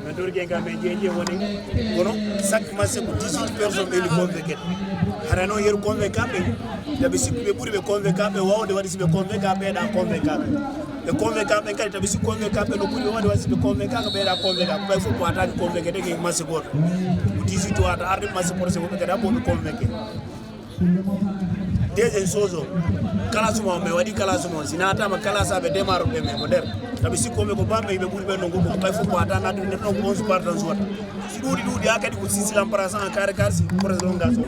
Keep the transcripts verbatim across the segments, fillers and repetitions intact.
Men torike ka men jeeji e woni, kono chaque match ko dix-huit personnes ɓe convoqué. Hara noon yeru convoqué ɓe, tabi si ɓe ɓuri ɓe convoqué ɓe wawde waɗi si ɓe convoqué ɓe ɗa convoqué ɓe. Ɓe convoqué ɓe kadi tabi si convoqué ɓe no ɓuri wawde waɗi si ɓe convoqué ɓe ɗa convoqué. Ɓay fof ko attaque convoqué de ke match goto. Ko dix-huit wata arde match prochain woɓɓe kadi ɓe convoqué. Deuxième chose o, classement o, mi waɗi classement o. Si naataama classaaɓe démarre ɓe, men ko nder. Tabi sikkuɓe ko bamɓe, ɓe ɓuri ɓe non, ko ɓay fof ko wata naatde nder non, ko onze partants wata. Si ɗuuɗi, ɗuuɗi, haa kadi ko six remplaçants en carré, carré, si prolongation.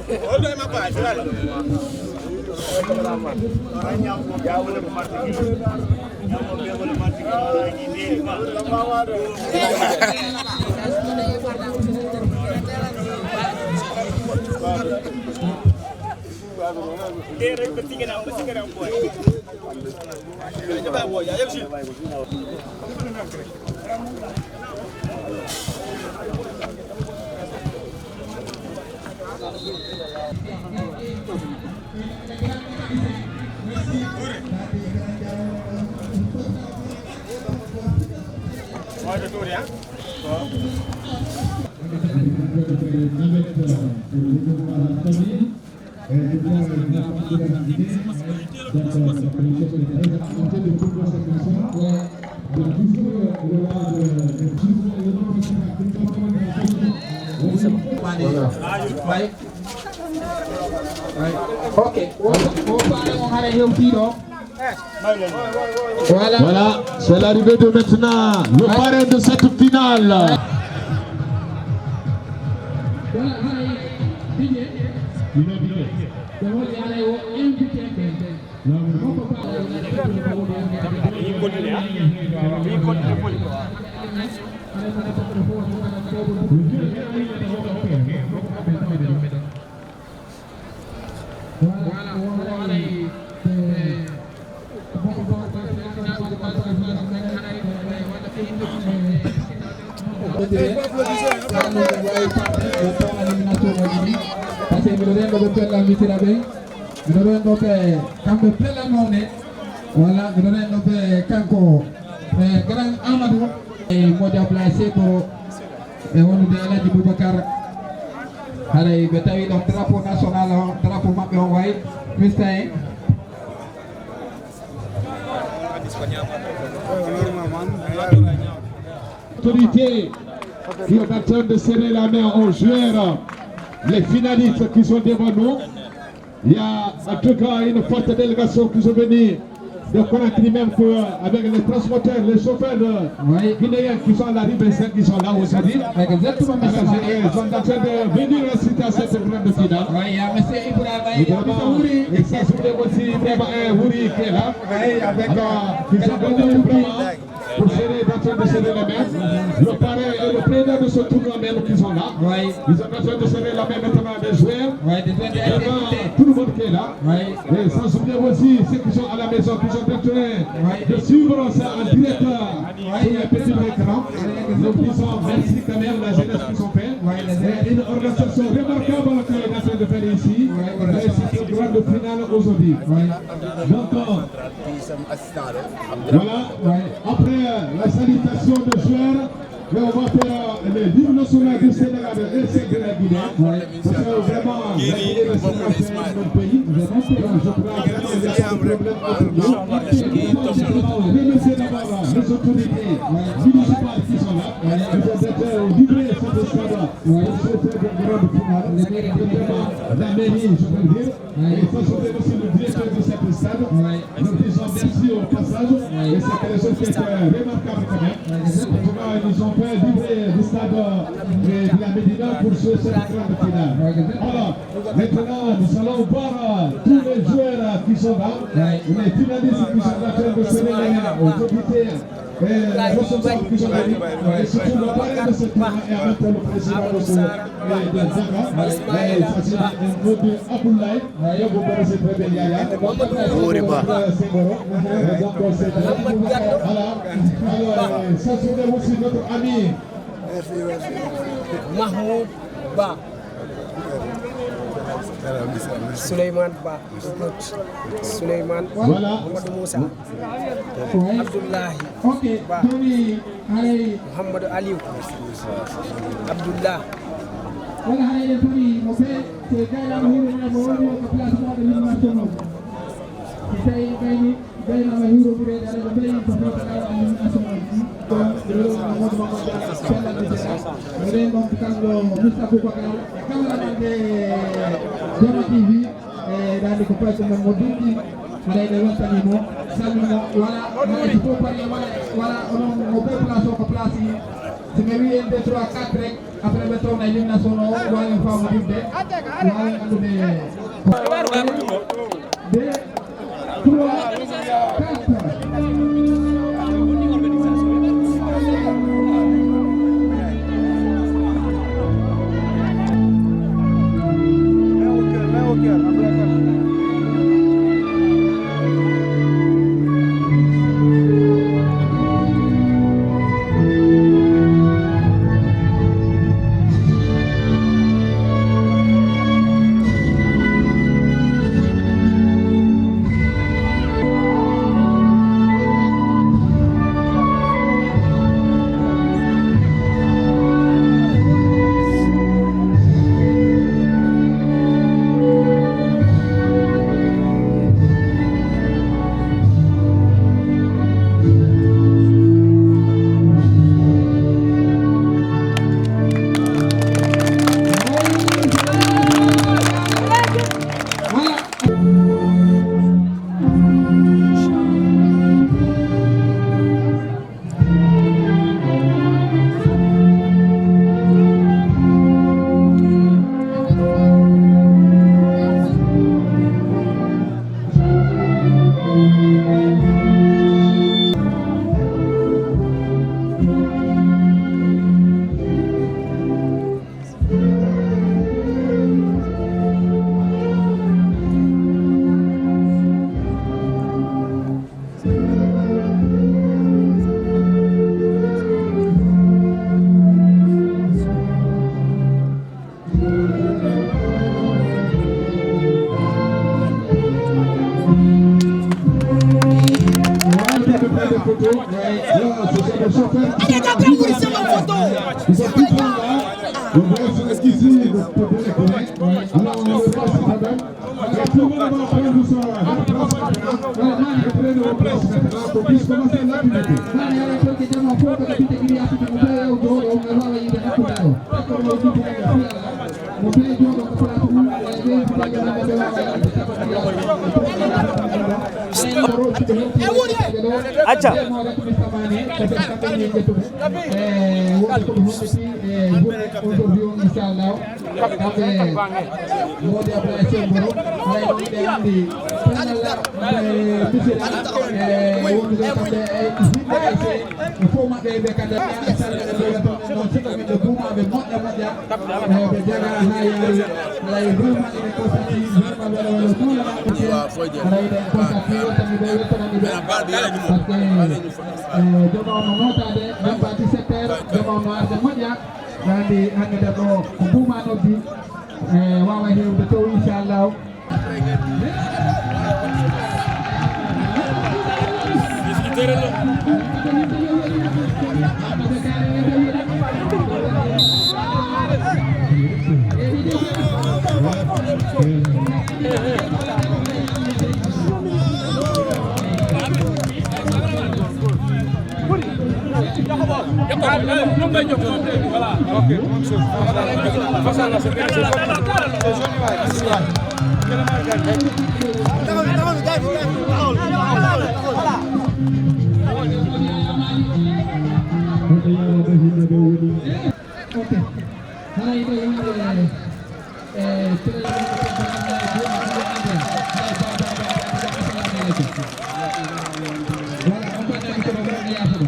Ok. O, o faale on hara hewtii ɗo. Voilà. Voilà, c'est l'arrivée de maintenant le parrain de cette finale. Parce que miɗo rendo ɓe pellal, mi tira ɓe. Miɗo rendo ɓe kamɓe pellal mawne. Voilà, miɗo rendo ɓe kanko, eh, Grand Amadou. E Modou Ablaye Sekoro. E wondude Alhaji Boubacar. Haray ɓe tawi ɗon drapeau national on, drapeau maɓɓe on way. Mister en. Autorité qui est en train de serrer la main aux joueurs, les finalistes qui sont devant nous. Il y a en tout cas une forte délégation qui sont venus de Conakry même pour, avec les transporteurs, les chauffeurs de Oui. guinéens qui sont à l'arrivée, ceux qui sont là aujourd'hui. Exactement, monsieur. Alors, ils sont en train de venir assister à cette grande finale. Oui, il y a monsieur Ibrahima Également, Issa Houri. Et ça, je voulais aussi vraiment un Houri qui est là. Oui, avec Alors, ils sont venus vraiment pour serrer, en train de serrer les mains. Le parrain et le président de ce tournoi même qui sont là. Oui. Ils sont en train de serrer la main maintenant des joueurs. Oui, des joueurs de Vraiment, F F T. Tout le monde qui est là. Oui. Et sans oublier aussi ceux qui sont à la maison, qui sont en train Oui. de suivre ça en direct, euh, Oui. sur les petits écrans. Nous disons merci quand même à la jeunesse qui sont faits. Oui, la jeunesse. Et une organisation remarquable qu'on est en train de faire ici. Oui, voilà. Mais c'est une grande finale aujourd'hui. Oui. Donc, euh, Voilà. Ouais. Après, euh, la salutation de joueurs, mais on va faire, euh, le hymne national du Sénégal et celle de la Guinée. Ouais. Parce que vraiment, la Guinée, le Sénégal, c'est un même pays. Euh, je crois vraiment qu'il y a pas de problème entre nous. Vraiment, je veux remercier d'abord, euh, les autorités municipales qui sont là. Ils ont été, euh, livrés sur ce stade pour se faire de grandes finales. Vraiment, la mairie, je peux le dire. Et ça, c'était aussi le directeur de cette stade. Ouais. Nous disons merci au passage. Ouais. Et c'est quelque chose qui est, euh, remarquable quand même. Ouais, exactement. En tout cas, ils nous ont fait vibrer le stade, euh, de, de la Médina pour ce, cette grande finale. Ouais, exactement. Alors, maintenant, nous allons voir, euh, tous les joueurs, euh, qui sont là. Ouais. Les finalistes qui sont en train de se réveiller aujourd'hui. Eh, le responsable qui sont venus, et surtout le parrain de ce tournoi et en même temps le président de ce, eh, de Zaka, eh, il s'agit de Abdoulaye, eh, vous connaissez très bien Yaya. Senghor. Eh, donc, c'est, voilà. Alors, eh, ça, c'est aussi notre ami. Mahmoud Ba. Souleymane Ba. Good. Souleymane. Voilà. Mamadou Moussa. Oui. Abdoulahi. Ok. Ba. Toni, allez. Mouhamadou Aliou. Abdoullah. Wala haray en toni mo ɓe, so gaynaaɓe hiɓe mo woni ko place maɓɓe min martono. Si tawi gayni, gaynaaɓe hiwro ɓureede aɗa ɓe ɓeyi ko fewta ɗaɗa min martono. Ɗum ɗo ɗo Mamadou Mamadou Diallo, Pellal de Diallo. Ɗo ɗen ɗon ko kanko Mister Boubacar, e cameraman de Jama T V. E, daande ko payko men mo duɗɗi, haray ɓe weltanii mo, salmini mo, wala, haray si fof parii, wala, wala, onon mo ɓe place o ko place, si mi wii en deux, trois, quatre rek, après ɓe towna e limna sono o, waawi faamude, waawi anndude ko deux, trois, quatre. Allez, t'as pris pour les séries en photo. Ils sont tous là. On va s'excuser pour, pour les coins. Alors, on va passer quand même. Acca. Kamɓe, Mody Abdoulaye Semboro, haray on hiɗen anndi, pellal, e, misira, e, wondude kamɓe, e, yimɓe, e, e fof maɓɓe, ɓe kadi, e, salminde, ɓe, ɓe, ɓe, ɓe, ɓe, ɓe, buumaaɓe moƴƴa, moƴƴa, e, ɓe jaga haa yaari, haray vraiment eɗen kontanti, vraiment ɓe, ɓe, ɓe, ɓe, haray eɗen kontanti, weltanande ɓe, weltanande ɓe, parce que, e, jooma on no nootaade, même pas dix-sept heures, jooma on no arde moƴƴa. Andi hannde ɗo ko buuma noddi, e, waawa heewde to, inchallah. Ok. Haray ɗo yimɓe, e, télé, assalamu aleykum. Voilà, on va inviter le grand Yaafuɗo.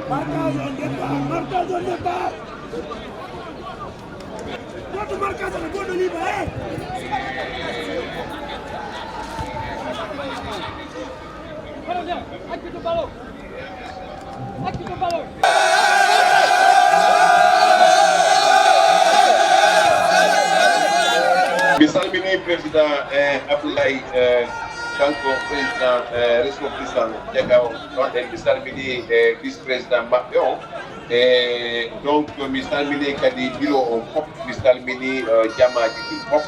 Marquage au départ, marquage au départ. Goto marquage, goto libre, eh. Mi salmini président, eh, Abdoulaye, eh, kanko président, eh, ressortissant Diaga on ɗon, e mi salmini, eh, vice président maɓɓe on. E donc, mi salmini kadi bureau on fof, mi salmini, eh, jamaaji ɗin fof.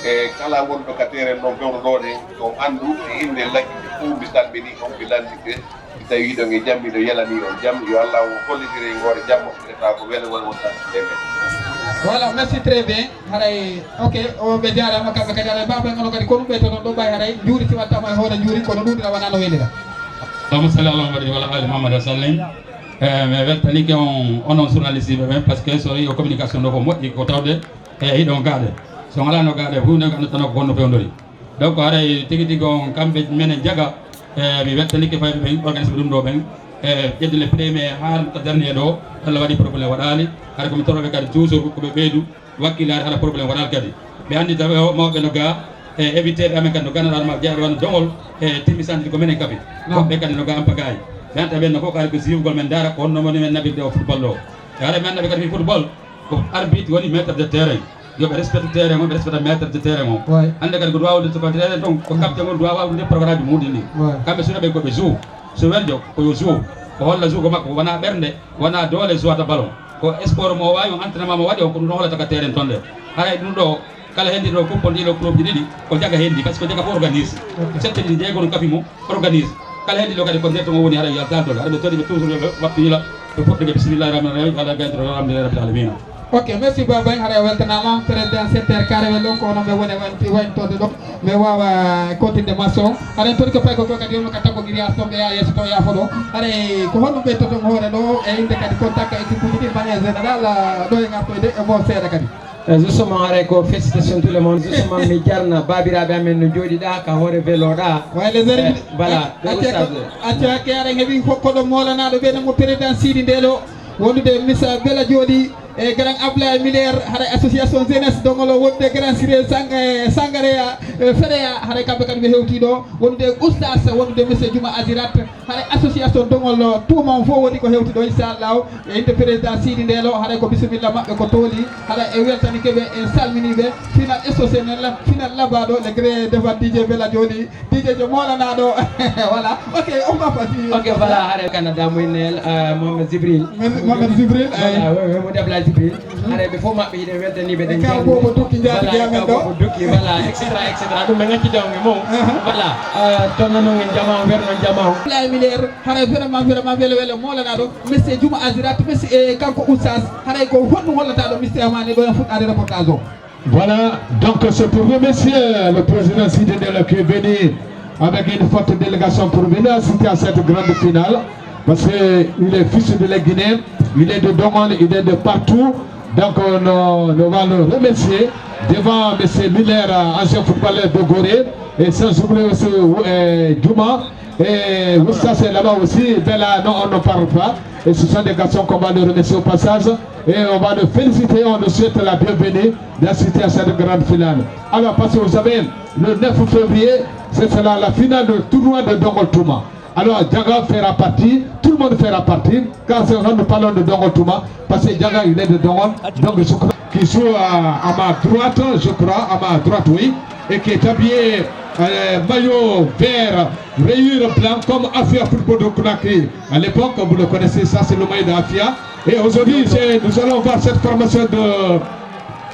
E kala wonɗo ka terrain ɗon, fewndo ɗon, e on anndu e innde laggi ɗi fof, mi salmini on, mi landike. Si tawii hiɗon e jam, miɗo yelanii on jam. Yo Allah on hollitire e hoore jam, moƴƴere tawa ko wele woni wonta e men. Voilà, merci très bien. Haray, ok, o ɓe jaaraama kamɓe kadi. Haray, baaba en onon kadi, ko ɗum ɓeytoton ɗo, ɓay haray njuuri si wattaama e hoore njuuri, kono ɗum ina wonaa no welira. Allahumma salli ala Muhammadin wa ala ali Muhammad wa sallim. Eh, mi weltanike on, onon journaliste ɓe ɓen, parce que so tawi o communication ɗo ko moƴƴi, ko tawde, eh, hiɗon gaaɗe. So on alaano gaaɗe, huunde ko annduɗon ko honno fewndori. Donc, haray tigi tigi on kamɓe menen Diaga, eh, mi weltanike fayɓe ɓen, organise ɓe ɗum ɗo ɓen. Eh, ƴettude le premier haa ko dernier ɗo, Allah waɗi problème waɗaali. Haray ko mi toroɓe kadi toujours ko ɓe ɓeydu wakkilaare, hara problème waɗaali kadi. Ɓe anndi tawa o mawɓe no gaa, e invité ɓe amen kadi no gaa, no ɗaano ma jeyaa ɓe wano Doŋol, e timmisande ko menen kaɓi. Naam. Woɓɓe kadi no gaa Ampagaay. Ɓe anndi ɓen no fof ko ari ko suivugol men ndaara ko honno woni men naɓirde o football ɗo. E haray mi annda ɓe kadi football. Ko arbitre woni maître de terrain. Yo ɓe respecte terrain on, ɓe respecte maître de terrain on. Ouais. Hannde kadi ko ɗum waawde to terrain ton, ko capitaine on ɗum waawde programme ji muɗum ɗi. Ouais. Kamɓe suna ɓe ko ɓe joue. So weljo, ko yo joue. O holla joue ko makko, wona ɓernde, wona doole jouata ballon. Ko sport mo o waawi, on entraînement mo waɗi on, ko ɗum ɗon hollata ka terrain ton ɗe. Haray ɗum ɗo, kala henndi ɗo, coupe on ɗiɗo club ji ɗiɗi, ko Diaga henndi, parce que Diaga fof organise. Ok. Sette ɗi jeego no kafi mo. Organise. Kala hen ɗiɗo kadi ko nder ton o woni, haray yo Allah daaldo, haray ɓe tori ɓe toujours yo ɓe wattu yila, ɓe fuɗɗude bismillahi rahmani rahim, ala gaytiro alhamdulillahi rabbil alamina. Ok, merci Baba, haray a weltanaama, président secteur carré welɗon, ko onon ɓe woni e waynti-, wayntorde ɗo, ɓe waawa continde match o. Haray tori ko pay ko ko kadi yomno ka tabbo giriyaas ɗon, ɓe yaa yeeso to yaafo ɗo. Haray ko honno ɓe toton hoore ɗo, e innde kadi contact équipe uji ɗi, manière générale, ɗo e ngartoyde e mo seeɗa kadi. Eh, justement, haray ko félicitation tout le monde. Justement, mi jarna baabiraaɓe amen no jooɗiɗaa ka hoore velo ɗaa. Way les arbitres. Eh, voilà, ɓe acca ustaas ko, ɓe. Acca hakke, haray en heɓi ko, koɗo moolanaaɗo ɓe, mo président Sidi Ndelo, wondude Miss Bella Jooɗi, e grand Ablaye Miller, haray association jeunesse Doŋol o, wondude grand Siré Sang-, eh, Sangareya, eh, Fereya, haray kamɓe kadi ɓe hewtii ɗo, wondude ustaas, wondude monsieur Juma Azirat, haray association Doŋol o, tuuma on fof woni ko hewti ɗo, inchallahu. E innde président Sidi Ndelo, haray ko bisimilla maɓɓe ko tooli, haray en weltanike ɓe, en salminii ɓe. Final exceptionnel, final labaaɗo, le grand devant D J Bella Jooɗi, D J jo moolanaaɗo. Voilà. Ok, on va partir. Ok, voilà, haray Canada, muy neel, euh, Mohamed Jibril. Mohamed Jibril, voilà, ay. Oui, oui, mu def la Haray ɓe fof maɓɓe hiɗen weltanii ɓe, ɗen Kaw Boobo Dukki njaati e amen ɗo. Boobo Dukki, voilà, et cetera, et cetera. Ɗum ɓe ŋacci dawge mum. Aha. Voilà. Euh, toon non en jamaa, wernon jamaa. Abdoulaye Miller, haray vraiment, vraiment, wele wele moolanaɗo. Monsieur Juma Azirat, monsieur, eh, kanko Oustaz, haray ko honɗum hollataɗo Mister Amane ɗo en fuɗɗaade reportage o? Voilà, donc c'est pour remercier le président Sidi Ndela qui est venu avec une forte délégation pour venir assister à cette grande finale. Parce que il est fils de la Guinée, il est de Dongol, il est de partout. Donc euh, nous, nous allons le remercier devant monsieur Miller, euh, ancien footballeur de Gorée, et sans oublier aussi euh, Djouma, et Oussas est là-bas aussi, Bella, non, on ne parle pas. Et ce sont des garçons qu'on va le remercier au passage. Et on va le féliciter, on le souhaite la bienvenue d'assister à cette grande finale. Alors, parce que vous savez, le neuf février, ce sera la finale du tournoi de Dongol Touma. Alors, Diaga fera partie, tout le monde fera partie, car c'est quand nous parlons de Dongol Touma, parce que Diaga, il est de Dongol, donc je crois qu'il joue à, à ma droite, je crois, à ma droite, oui, et qui est habillé euh, maillot vert, rayures blanc, comme Afia Football de Conakry. À l'époque, vous le connaissez, ça c'est le maillot d'Afia. Et aujourd'hui, c'est- nous allons voir cette formation de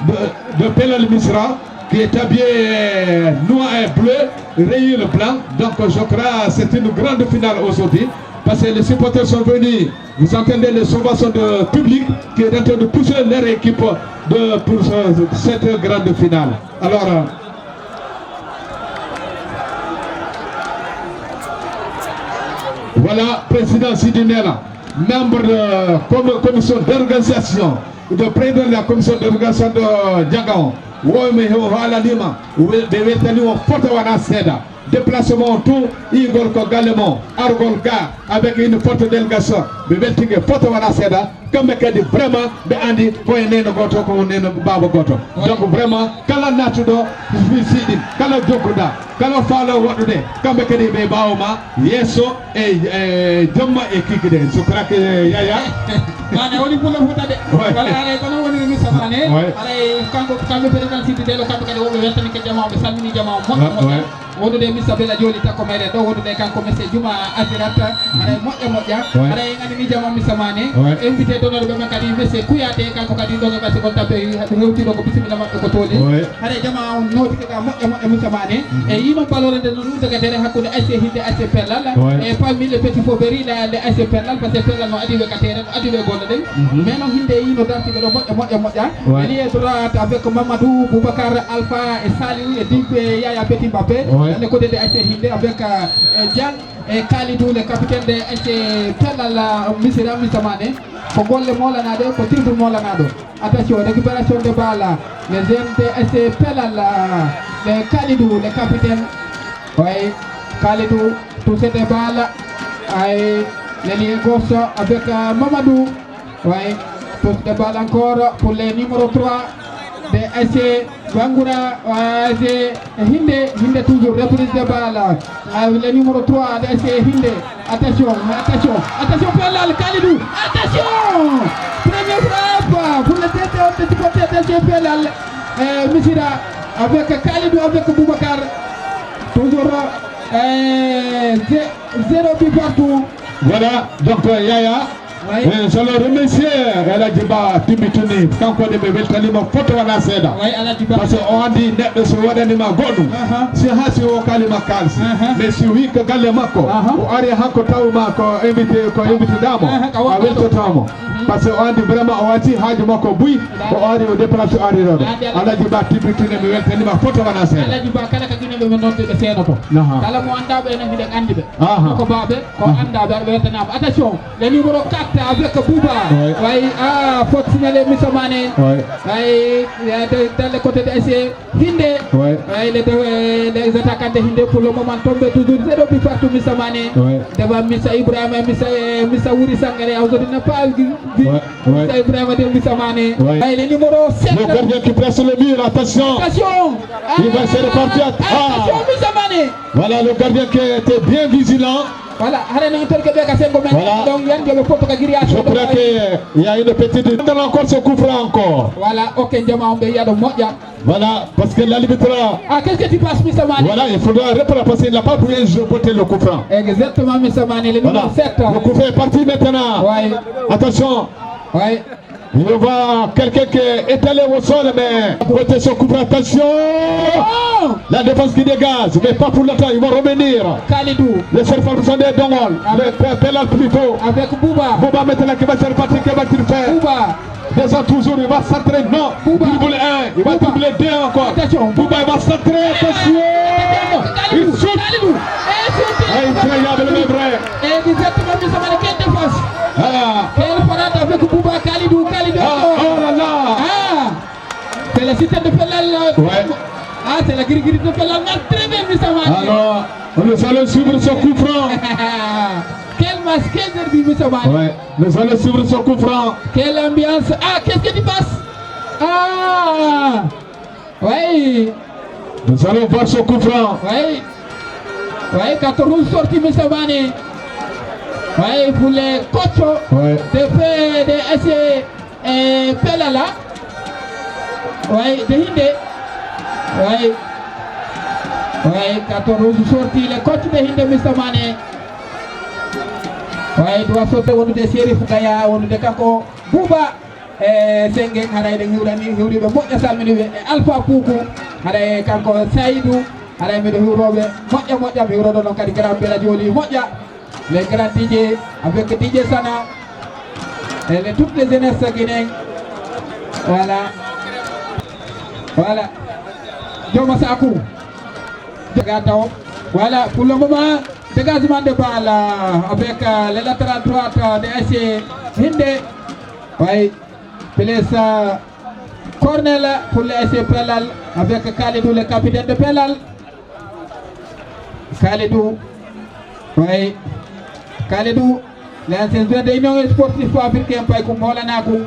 de, de Pelal Misra, qui est habillé euh, noir et bleu, rayures blanc. Donc je crois que c'est une grande finale aujourd'hui, parce que les supporters sont venus, vous entendez les ovations de public qui est en train de pousser leur équipe de, pour ce- cette grande finale. Alors, euh, voilà, président Sidi Nela, membre de com- commission d'organisation, de président de la commission d'organisation de Diaga on, wo mi haalaniima, ɓe weltanii on fota wonaa seeɗa. Déplacement on tout, iigol ko galle mon, argol ga avec une forte délégation, ɓe weltii ɓe fota wonaa seeɗa. Kamɓe kadi vraiment ɓe anndi ko e neene gooto, ko neene baaba gooto. Donc vraiment kala naatuɗo fii siɗin, kala jokkuɗa, kala faalo waɗude, kamɓe kadi ɓe ɓaawo ma yeeso e, e jamma e kikiɗe. Je crois que Yaya. Mane woni Pullo Fuuta de. Ouais. Wala haray kono woni Mister Mane. Ouais. Haray kanko, kamɓe président Sidi Delo, kamɓe kadi woɓɓe weltanike jamaa, ɓe salmini jamaa moƴƴo moƴƴo. Ouais. Wondude Mister Bella Jooli takko meɗen ɗo, wondude kanko Monsieur Juma Azirat, haray moƴƴa moƴƴa, ouais, haray en anndi ni jamaa Mister Mane. Ouais. Invité donooɗo ɓe men kadi Monsieur Kouyaté, kanko kadi ɗo e ɓasi on tabe hewtiiɗo ko bisimilla maɓɓe ko tooni. Ouais. Haray jamaa on nootike ga moƴƴa moƴƴa Mister Mane. Mhm. E yii non baloore nde no ɗum dagatere hakkunde A S C Hinde, A S C Pellal. Ouais. E parmi les petits favoris la, le A S C Pellal, parce que Pellal no adi ɓe ka terrain, no adi ɓe golle ɗen. Mhm. Mais non Hinde yii no darti ɓe ɗo moƴƴa moƴƴa moƴƴa. Ouais. Ailier droit avec Mamadou, Boubacar, Alpha et Saliou et Dick et Yaya Petit Mbappé. Ouais. Dans le côté de A S C Hinde avec euh, Diang et Kalidou, le capitaine de A S C Pellal, euh, Missirah, Mister Mane. Ko golle moolanaɗe, ko tribune moolanaɗo. Attention, récupération de balle. Les jeunes de A S C Pellal, euh, le Kalidou, le capitaine. Oui, Kalidou, touche de balle. Aïe, l'ailier gauche avec euh, Mamadou. Ouais. Touche de balle encore pour les numéro trois de A S C Bangoura, A S C Hinde, Hinde toujours, reprise de balle. Ah, le numéro trois de A S C Hinde. Attention, attention, attention, Pellal, Kalidou, attention! Première frappe pour le T T O de supporter de A S C Pellal. Euh, Missirah avec Kalidou, avec Boubacar. Toujours euh, zé- zéro but partout. Voilà, donc euh, Yaya, oui, eh, je le remercie, El Hadji Ba Timbituni, kanko de ɓe weltaniima fota wonaa seeɗa. Oui, El Hadji Ba. Parce que o anndi neɗɗo so waɗaniima goɗɗum, aha, si haa si o kalima kaalisi. Aha. Mais si wii ko galle makko, aha, o ari hanko tawi ma ko invité, ko invité ɗaa mo, aha, ka a weltoto mo. Mhm. Parce que o anndi vraiment o watti haaju makko buy, o ari o déplacé o ari ɗo. Anndi El Hadji Ba Timbituni, mi weltaniima fota wonaa seeɗa. El Hadji Ba kala ka Guinée ɓe men noon ɓe seenoto. Aha. Kala mo anndaa ɓe enen hiɗen anndi ɓe. Aha. Ko baaɓe, ko, aha, anndaa ɓe, aɗa weltanaama. Attention, le numéro quatre avec Bouba. Ouais. Way, ah, faute signalée, Mister Mane. Ouais. Way, ya, de- dans le côté de A S C Hinde. Ouais. Way, les, deux- les attaquants de Hinde pour le moment tombés toujours zéro but partout, Mister Mane. Ouais. Devant Mister Ibrahima, Mister, euh, Mister Wuri Sangare, aujourd'hui n'a pas vu, vu Ouais, ouais. Mister Ibrahima de Mister Mane. Ouais. Way, le numéro sept. Le gardien qui presse le mur, attention. Attention. Il va se repartir. Ah, attention, Mister Mane. Voilà le gardien qui était bien vigilant. Voilà, hare no torke ɓe ka sengo men. Voilà. Donc, yan joɓe foto ka grillage. Je crois que il y a une petite. Encore ce coup franc encore. Voilà, ok, jamaa on ɓe yiya ɗo moƴƴa. Voilà, parce que l'arbitre là. Ah, qu'est-ce que tu penses, Mister Mane? Voilà, il faudra reprendre parce qu'il n'a pas bien jeté le coup franc. Exactement, Mister Mane, le numéro sept. Voilà. Le coup franc est parti maintenant. Ouais. Attention. Ouais. Il y aura quelqu'un qui est étalé au sol, mais côté son coup franc, attention. Oh. La défense qui dégage, mais pas pour longtemps, il va revenir. Kalidou. Le cher Fabrizio de Dongol, avec, le Pe-, Pelal plutôt. Avec Bouba. Bouba maintenant qui va se repartir, qui va-t-il faire? Bouba. Descend toujours, il va centrer, non. Bouba. Dribble un, il va dribbler deux encore. Attention. Bouba, il va centrer, attention. Kalidou, il shoot. Kalidou. Eh, shoot. Incroyable, mais vrai. Exactement, Mister Mane, quelle défense. Ah. Quelle parade avec Bouba, Kalidou, Kalidou. Ah, oh là là. Ah. C'est le système de Pelal. Ouais. Ah, c'est la guirguirite de Pelal. Marque très bien, Mister Mane. Alors, nous allons suivre ce coup franc. Quel match, quel derby, Mister Mane. Ouais. Nous allons suivre ce coup franc. Quelle ambiance. Ah, qu'est-ce que tu passes? Ah. Oui. Nous allons voir ce coup franc. Oui. Oui, quatorze sorties, Mister Mane. Oui, pour les coachs. Ouais. De fait, de essayer, eh, Pelala. Oui, de Hinde. Oui. Oui, quatorze sorties, les coachs de Hinde, Mister Mane. Oui, doit sauter, on de Serif Gaya, on de Kako. Bouba. E Sengen, haray eɗen hiwrani, hiwriɓe moƴƴa, salminiɓe e Alpha Puku, haray kanko Saïdou, haray miɗo hiwroɓe moƴƴa, moƴƴa, mi hiwroɗo noon kadi grand Bella Joli moƴƴa, les grands D J, avec D J Sana, et les, toutes les jeunesses guinéennes, voilà, voilà, Jooma Saku, Gata o, voilà, pour le moment, dégagement de balle, euh, avec, euh, le latéral droit, euh, de S C Hinde, oui. Place, euh, corner pour le S C Pelal avec Kalidou, le capitaine de Pelal. Kalidou, oui. Kalidou, l'ancien joueur de l'Union Sportive Africaine, Paykou Molanakou.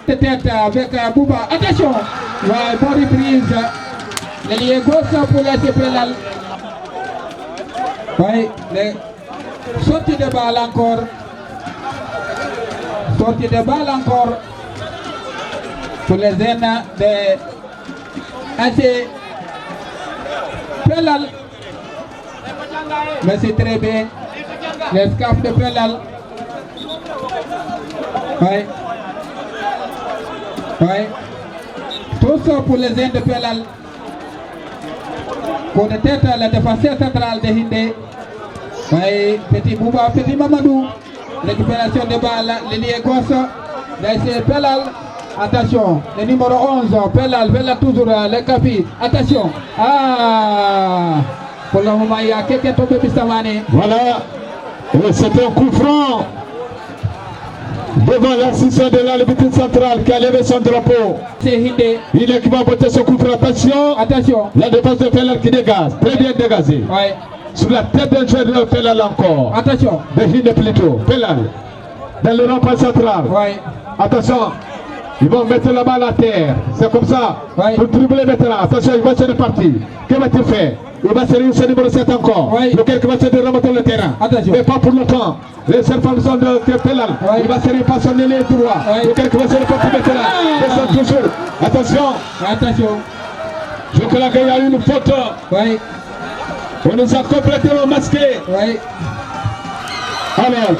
De tête avec, euh, Bouba. Attention, ouais, bonne reprise. L'ailier gauche pour le S C Pelal. Oui, le Sortie de balle encore. Sortie de balle encore. Pour les jeunes de S C Pelal. Mais c'est très bien. L'escaf de Pelal. Oui. Oui. Tout ça pour les jeunes de Pelal. Coup de tête, le défenseur central de Hinde. Oui, Petit Bouba, Petit Mamadou. Récupération de balle, l'ailier gauche. Là, c'est Pelal. Attention, le numéro onze, Pelal, Pelal toujours, euh, le Kapi. Attention. Ah, pour le moment, il y a quelqu'un tombé, Mister Mane. Voilà. Et c'est un coup franc. Devant l'assistant de l'arbitre central qui a levé son drapeau. C'est Hinde. Il est qui va botter ce coup franc. Attention. Attention. La défense de Pelal qui dégage. Très bien dégagé. Ouais. Sur la tête d'un joueur de Pelal encore. Attention. De Hinde plutôt. Pelal. Dans le rond-point central. Ouais. Attention. Ils vont mettre la balle à terre. C'est comme ça. Ouais. Pour dribbler maintenant. Attention, il va se repartir. Que va-t-il faire? Il va servir ce numéro sept encore. Ouais. Lequel qui va se remonter le terrain. Attention. Mais pas pour longtemps. Les enfants sont de, de Pelal. Ouais. Il va servir par son ailier droit. Ouais. Lequel qui va se repartir maintenant. Ah. Descend toujours. Attention. Attention. Je crois qu'il y a une faute. Oui. On nous a complètement masqués. Oui. Alors.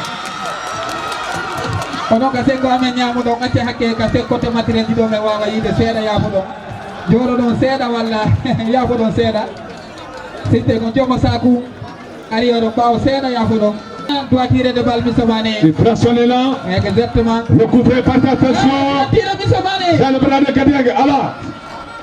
Kono ka senngo amen ñaamuɗo, on acca hakke ka se-, kote matiren ɗiɗo, men waawa yiide seeɗa, yaafo ɗon. Jooɗo ɗon seeɗa walla yaafo ɗon seeɗa. Sitte kon jomo saaku. Ari oɗo ɓaawo seeɗa, yaafo ɗon. Doit tirer de balle, Mister Mane. Il presse, on est là. Exactement. Le coup franc est parti, attention. Ah, tire, Mister Mane. Dans le bras de gardien. Alors,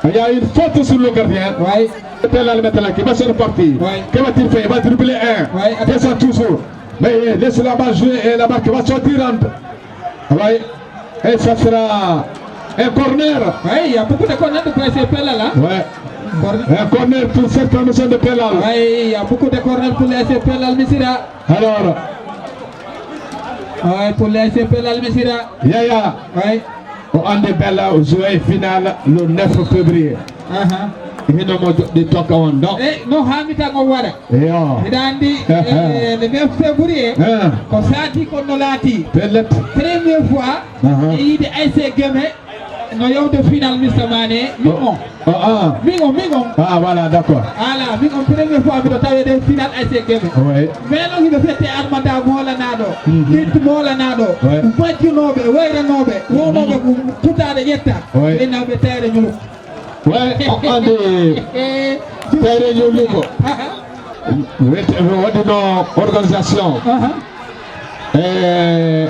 il y a une faute sur le gardien. Oui. Pelal maintenant qui va se repartir. Oui. Que va-t-il faire? Il va dribbler un. Oui, attention. Descend toujours. Mais, euh, laisse la balle jouer et la balle qui va sortir en. Oui. Et ça sera un corner. Oui, il y a beaucoup de corners pour S C Pelal, hein. Ouais. Corner. Un corner pour cette promotion de Pelal. Oui, il y a beaucoup de corners pour le S C Pelal Missirah. Alors. Oui, pour le S C Pelal Missirah. Yaya. Oui. O andi Bella o joué final le neuf février. Aha. Hino mo joɗɗi tokka on ɗo. Eh, no haami tan o waɗa. Yo. Hiɗa andi, eh, le neuf février, eh, ko saati ko no laati. Pellet. Première fois, aha, e yiide A S C Guémé, No yewde final, Mister Mané, min on. Oh, ah. Min on, min on. Ah, voilà, d'accord. Voilà, min on première fois miɗo taweede final A S C Guémé. Ouais. Mais non, hiɓe fette Armada Moolanaaɗo, Mhm. Lit Moolanaaɗo, Ouais. majjunooɓe, wayranooɓe, wownooɓe ko kutaade ƴetta. Ouais. Ɓe nawɓe Tayre Ñuluk. Ouais, on andi Tayre Ñuluk ko. Wet-, waɗi no organisation. Aha. Eh,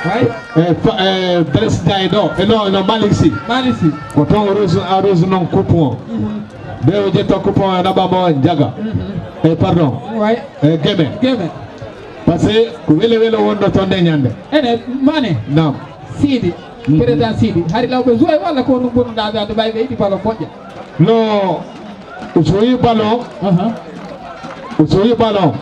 Way. eh, fa-, eh, Blaise Ndiaye ɗo. Eh, non, non, Malick Sy. Malick Sy. Ko toon o resu-, a resu noon coupe o. Mhm. Ɓe o ƴetta coupe o, naɓa mo jaga. Mhm. Eh, pardon. Way. Eh, Guémé. Guémé. Parce que ko wele wele wonno toon nde ñande. Ene, Mané. Naam. Sidi. Mhm. Président Sidi. Hari lawɓe joué walla ko ɗum bonnuɗaa ɓe, ɓay ɓe yiɗi ballon moƴƴa? Non, o soyi ballon. Aha. O soyi ballon.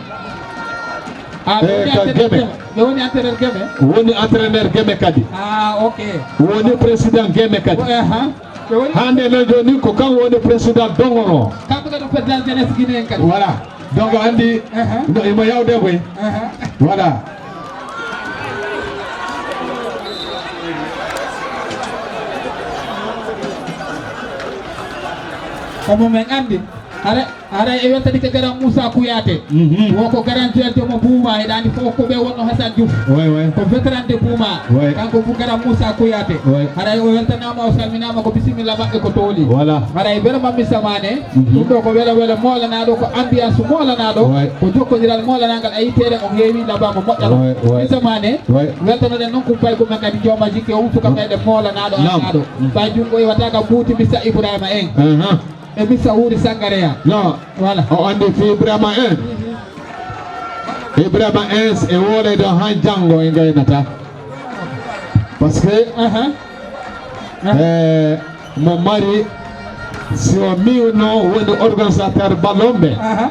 Ah, ɓe Eh, woni ka entraîneur Guémé. Guémé. Ɓe woni entraîneur Guémé? Woni entraîneur Guémé kadi. Ah, ok. Woni président Guémé kadi. Aha. Ɓe woni Hannde noon jooni ko kanko woni président Dongoro. Kanko kadi ko président jeunesse Guinée en kadi. Voilà. Donc, andi, Aha. no, imo yawde koy. Aha. Voilà. Omo men andi. Hara, hara e weltani ka Garan Moussa Kouyaté. Mhm. Wo ko Garan Dieng mo Bouma, e ɗaani fof ko ɓe wonno Hassan Diouf. Ouais, ouais. Ko vétéran de Bouma. Ouais. Kanko ko Garan Moussa Kouyaté. Ouais. Hara o weltanaama, o salminaama, ko bisimilla maɓɓe ko tooli. Voilà. Hara e bere Mammi Samané, Mhm. ɗum ɗo ko welo welo moolanaaɗo, ko ambiance moolanaaɗo, Ouais. ko jokkondiral moolanaagal, a yii teere on heewi labaama moƴƴal. Ouais, ouais. Mi Samané, Ouais. weltanoɗen noon kumpay ko men kadi jooma jikke o, suka meɗen moolanaaɗo, Naam. annaaɗo. Mm. Ɓay junngo iwata kam buuti Missa Ibrahima en. Aha. E Missa Wuri Sangareya. Non. Voilà. O andi fi Ibrahima en. Mhm. Ibrahima en e woolay ɗo han janngo e ngaynata. Parce que Aha. Eh, mo mari, si o miwno woni organisateur ballon ɓe, Aha.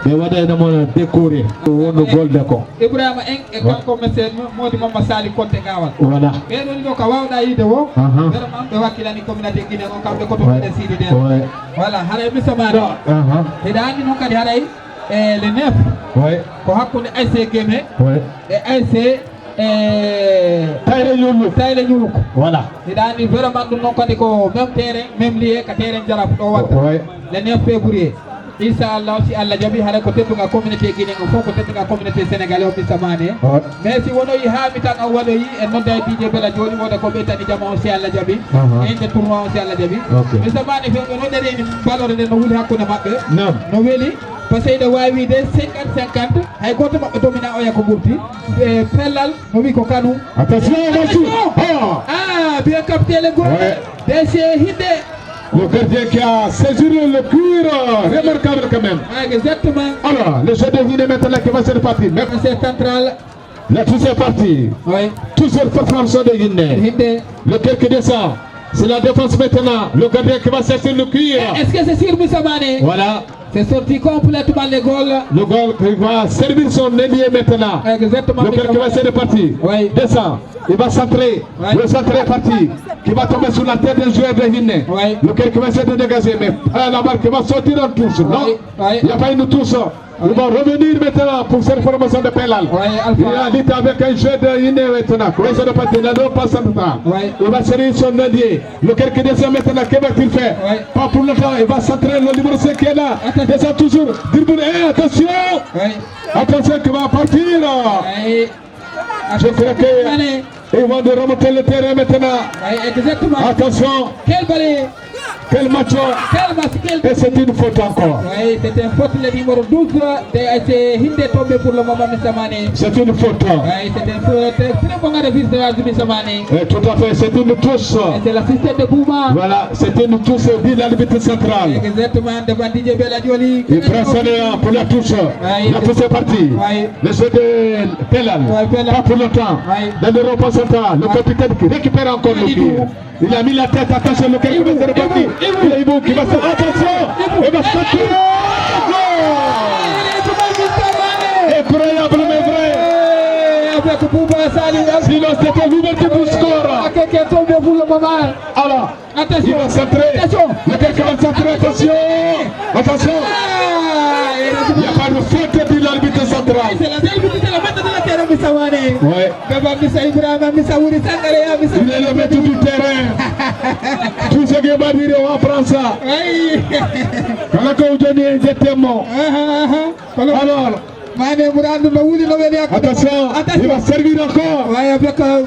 ɓe waɗayno mo décoré. Ko wonugol de ko. Ibrahima en e Wa- kanko monsieur Mo-, Mody Mamma Sali Konte Gawal. Voilà. Ɓee ɗoo ɗiɗo ka waawɗaa yiide wo, Aha. Vraiment ɓe wakkilani communauté Guinée on, kamɓe ko to Ouais. Guinée Sidi de. Ouais. Voilà, haray mi samaani. Aha. Hiɗa anndi noon kadi haray, e le neuf, Ouais. ko hakkunde A S C Guémé Ouais. e A S C, e, Tayre Ñuluk. Tayre Ñuluk. Voilà. Hiɗa anndi vraiment ɗum noon kadi ko même terrain, même lieu ka terrain Jaraaf ɗo watta. Ouais. Le neuf février. Inchallah, si Allah jaɓi, haray ko teddungal communauté Guinée on fof, ko teddungal communauté sénégalais on, mi samaani. Ouais. Mais si wonoyi haa mi tan on waɗoyi, en nodda e D J Bella Jooɗi, wooda ko ɓeytani jama on, si Allah jaɓi. Aha. E inde tournoi on, si Allah jaɓi. Ok. Mi samaani, fewndo no ɗereeni balore nden no wuli hakkunde maɓɓe. Naam. No weli, parce que hiɗa waawi wiide cinquante cinquante, hay gooto maɓɓe domina oya ko ɓurti. E pellal, no wi ko kanu. Attention, attention. Attention. Ah. Ah, bien capté le goal. Ouais. D C Hinde. Le gardien qui a saisi le cuir, euh, remarquable quand même. Ah, exactement. Alors, le jeu de Hinde maintenant qui va se repartir. Mais C'est central. Là, tout c'est parti. Oui. Toujours performance de Hinde. Hinde. Le cœur qui descend. C'est la défense maintenant. Le gardien qui va chercher le cuir. Est-ce que c'est sûr, Moussa Mané? Voilà. C'est sorti complètement le goal. Le goal qui va servir son ailier maintenant. Exactement, Le cœur qui va Moussa Mané. essayer de partir. Oui. Descend. Il va centrer. Oui. Le centre est parti. Qui va tomber sur la tête d'un joueur de Hinde. Oui. Le cœur qui va essayer de dégager. Mais, euh, la balle qui va sortir en touche. Non. Oui. Oui. Il n'y a pas une touche. Ils vont revenir maintenant pour cette formation de Pelal. Ouais, Alpha. Il a dit avec un jeu de Guinée maintenant. Cohésion de parti, la non pas central. Ouais. Il va serrer son ailier. Le cœur qui descend maintenant, que va-t-il faire? Ouais. Pas pour le temps, il va centrer le numéro cinq qui est là. Attention. Descend toujours. Dribble. Eh, attention. Ouais. Attention, qui va partir. Ouais. Je crois que Allez. Ils vont de remonter le terrain maintenant. Oui, exactement. Attention. Quel balai. Quel match. Quel match, quel Et c'est une faute encore. Oui, c'est une faute, le numéro douze de A S C Hinde tombé pour le moment, Mister Mané. C'est une faute. Oui, c'est une faute. Très bon arrêt, Mister Mané. Et tout à fait, c'est une touche. Et c'est l'assisté de Bouma. Voilà, c'est une touche, dit l'arbitre central. Exactement, devant D J Bella Joli. Il prend son élan pour la touche. Oui, La touche est partie. Oui. Le jeu de Pelal. Ouais, Pelal. Pas pour longtemps. Ouais. Dans le rond-point central, le Ouais. capitaine qui récupère encore le Ibu. pied. Il a mis la tête, attention, le cœur Ibu, qui va se repartir. Ibu, Ibu. Il y a Ibu qui va se. Attention. Ibu. Il va se. Incroyable, mais vrai. Eh, avec Bouba Sali. Sinon, c'était l'ouverture du score. Ah, qui est tombé pour le moment. Alors, Attention. Il va centrer. Attention. Le gars qui va centrer, attention. Attention. Ah, il y a pas de faute de l'arbitre central. C'est la seule minute, c'est la maître de la terre, mais Mané. Ouais. Bébé Missa Ibrahima, Missa Wuri Sangare ya, Missa. Il est le maître du terrain. Tout ce qui est Madrid en France. Ayi. Kala ko joni en jettemo. Aha, aha. Kono Alors. Mané Mourad no wuli no weli ak- Attention, Attention. Il va servir encore. Ouais, avec, euh,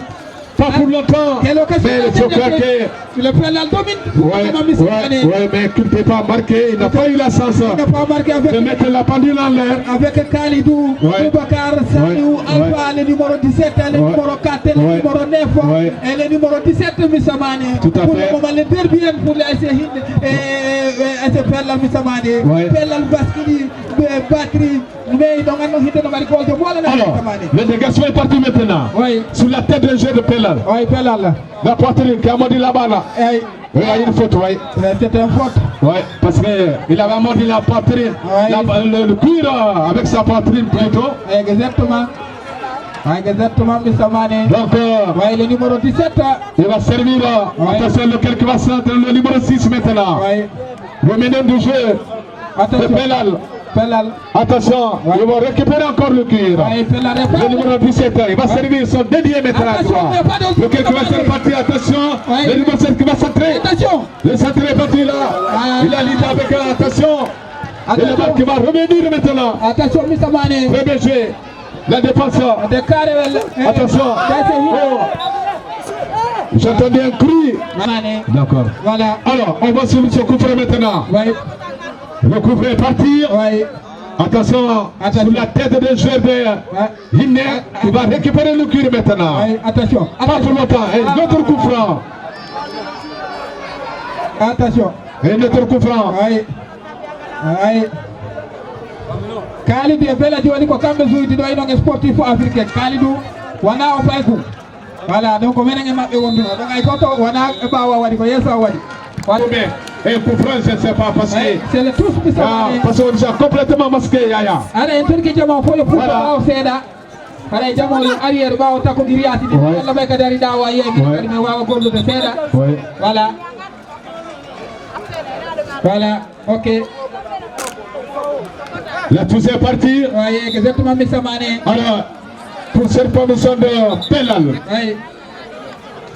Pas pour longtemps. Quelle occasion. Mais je crois que Le Pelal domine. Ouais, Vraiment, Miss ouais, Mané. Ouais, mais qu'il ne peut pas marquer, il n'a pas eu la chance Il n'a pas marqué avec, de mettre la pendule en l'air. Avec Kalidou, Ouais. Boubacar, Saliou, Ouais. Alpha, Ouais. le numéro dix-sept, le Ouais. numéro quatre, le Ouais. numéro neuf, Ouais. et le numéro dix-sept, Miss Mané. Tout à Pour fait. Le moment, le derby pour le A S C Hind, et, et, et A S C Pelal, Miss Mané. Ouais. Pelal Baskili, Batri, mais donc, on a hit de Maricol de Bois, là, Alors, Miss Mané. Le dégagement est parti maintenant. Oui. Sous la tête de jeu de Pelal. Oui, Pelal. La poitrine qui a mordu la balle. Ayi. Oui, il y a une faute, oui. Euh, c'est une faute. Oui, parce que il avait mordu la poitrine. Oui. La ba- le, le cuir, euh, avec sa poitrine plutôt. Exactement. Exactement, Miss Mané. Donc, euh, Oui, le numéro dix-sept. Il va servir, euh, Oui. Attention, lequel qui va sortir, le numéro six maintenant. Oui. Le meneur du jeu. Attention. Pelal. Pelal. Attention, Ouais. Ils vont récupérer encore le cuir. Ouais, Pelal répond. Le numéro dix-sept, il va Ouais. servir son dédié maintenant à Attention, droit. Il n'y a pas de Le cuir qui va se partir, attention. Ouais. Le numéro sept qui va centrer. Attention. Le centre est parti là. Ah. Il a l'idée avec, euh, attention. Et le Attention. Ballon qui va revenir maintenant. Attention, Miss Mané. Premier jeu. La défense. De Carrel. Attention. Oh. J'entendais un cri. Mané. D'accord. Voilà. Alors, on va sur ce coup franc maintenant. Ouais. Le coup franc est parti. Ouais. Attention, Attention. Sur la tête des joueurs de Ouais. Guinée, qui va récupérer le cuir maintenant. Ouais, attention. Pas pour longtemps. Et Ah. Notre coup franc. Attention. Et notre coup franc. Ouais. Ayi. Kalidou e Bella jooni ko kamɓe suydi ɗo, inon e sportif africain. Kalidou, wona o payku. Voilà, donc menen e maɓɓe wonduno. Donc ay goto wona e ɓaawo o waɗi, ko yeeso o waɗi. Waɗi. Ou bien, un coup franc, je ne sais pas, parce que Eh, c'est le touche, Mister Ah, Mané. Parce que on est complètement masqué, Yaya. Aɗa en tirki jama fof yo fuɗɗo Voilà. ɓaawo seeɗa. Haɗa e jama o yo arrière ɓaawo takko giriyaasi ɗi. Ouais. Allah may kadi ari ɗa wa yeeɓi Ouais. kadi mi waawa gollude seeɗa. Ouais. Voilà. Voilà. Ok. La touche est partie. Oui, exactement, Mister Mané. Alors, pour cette promotion de Pelal. Oui.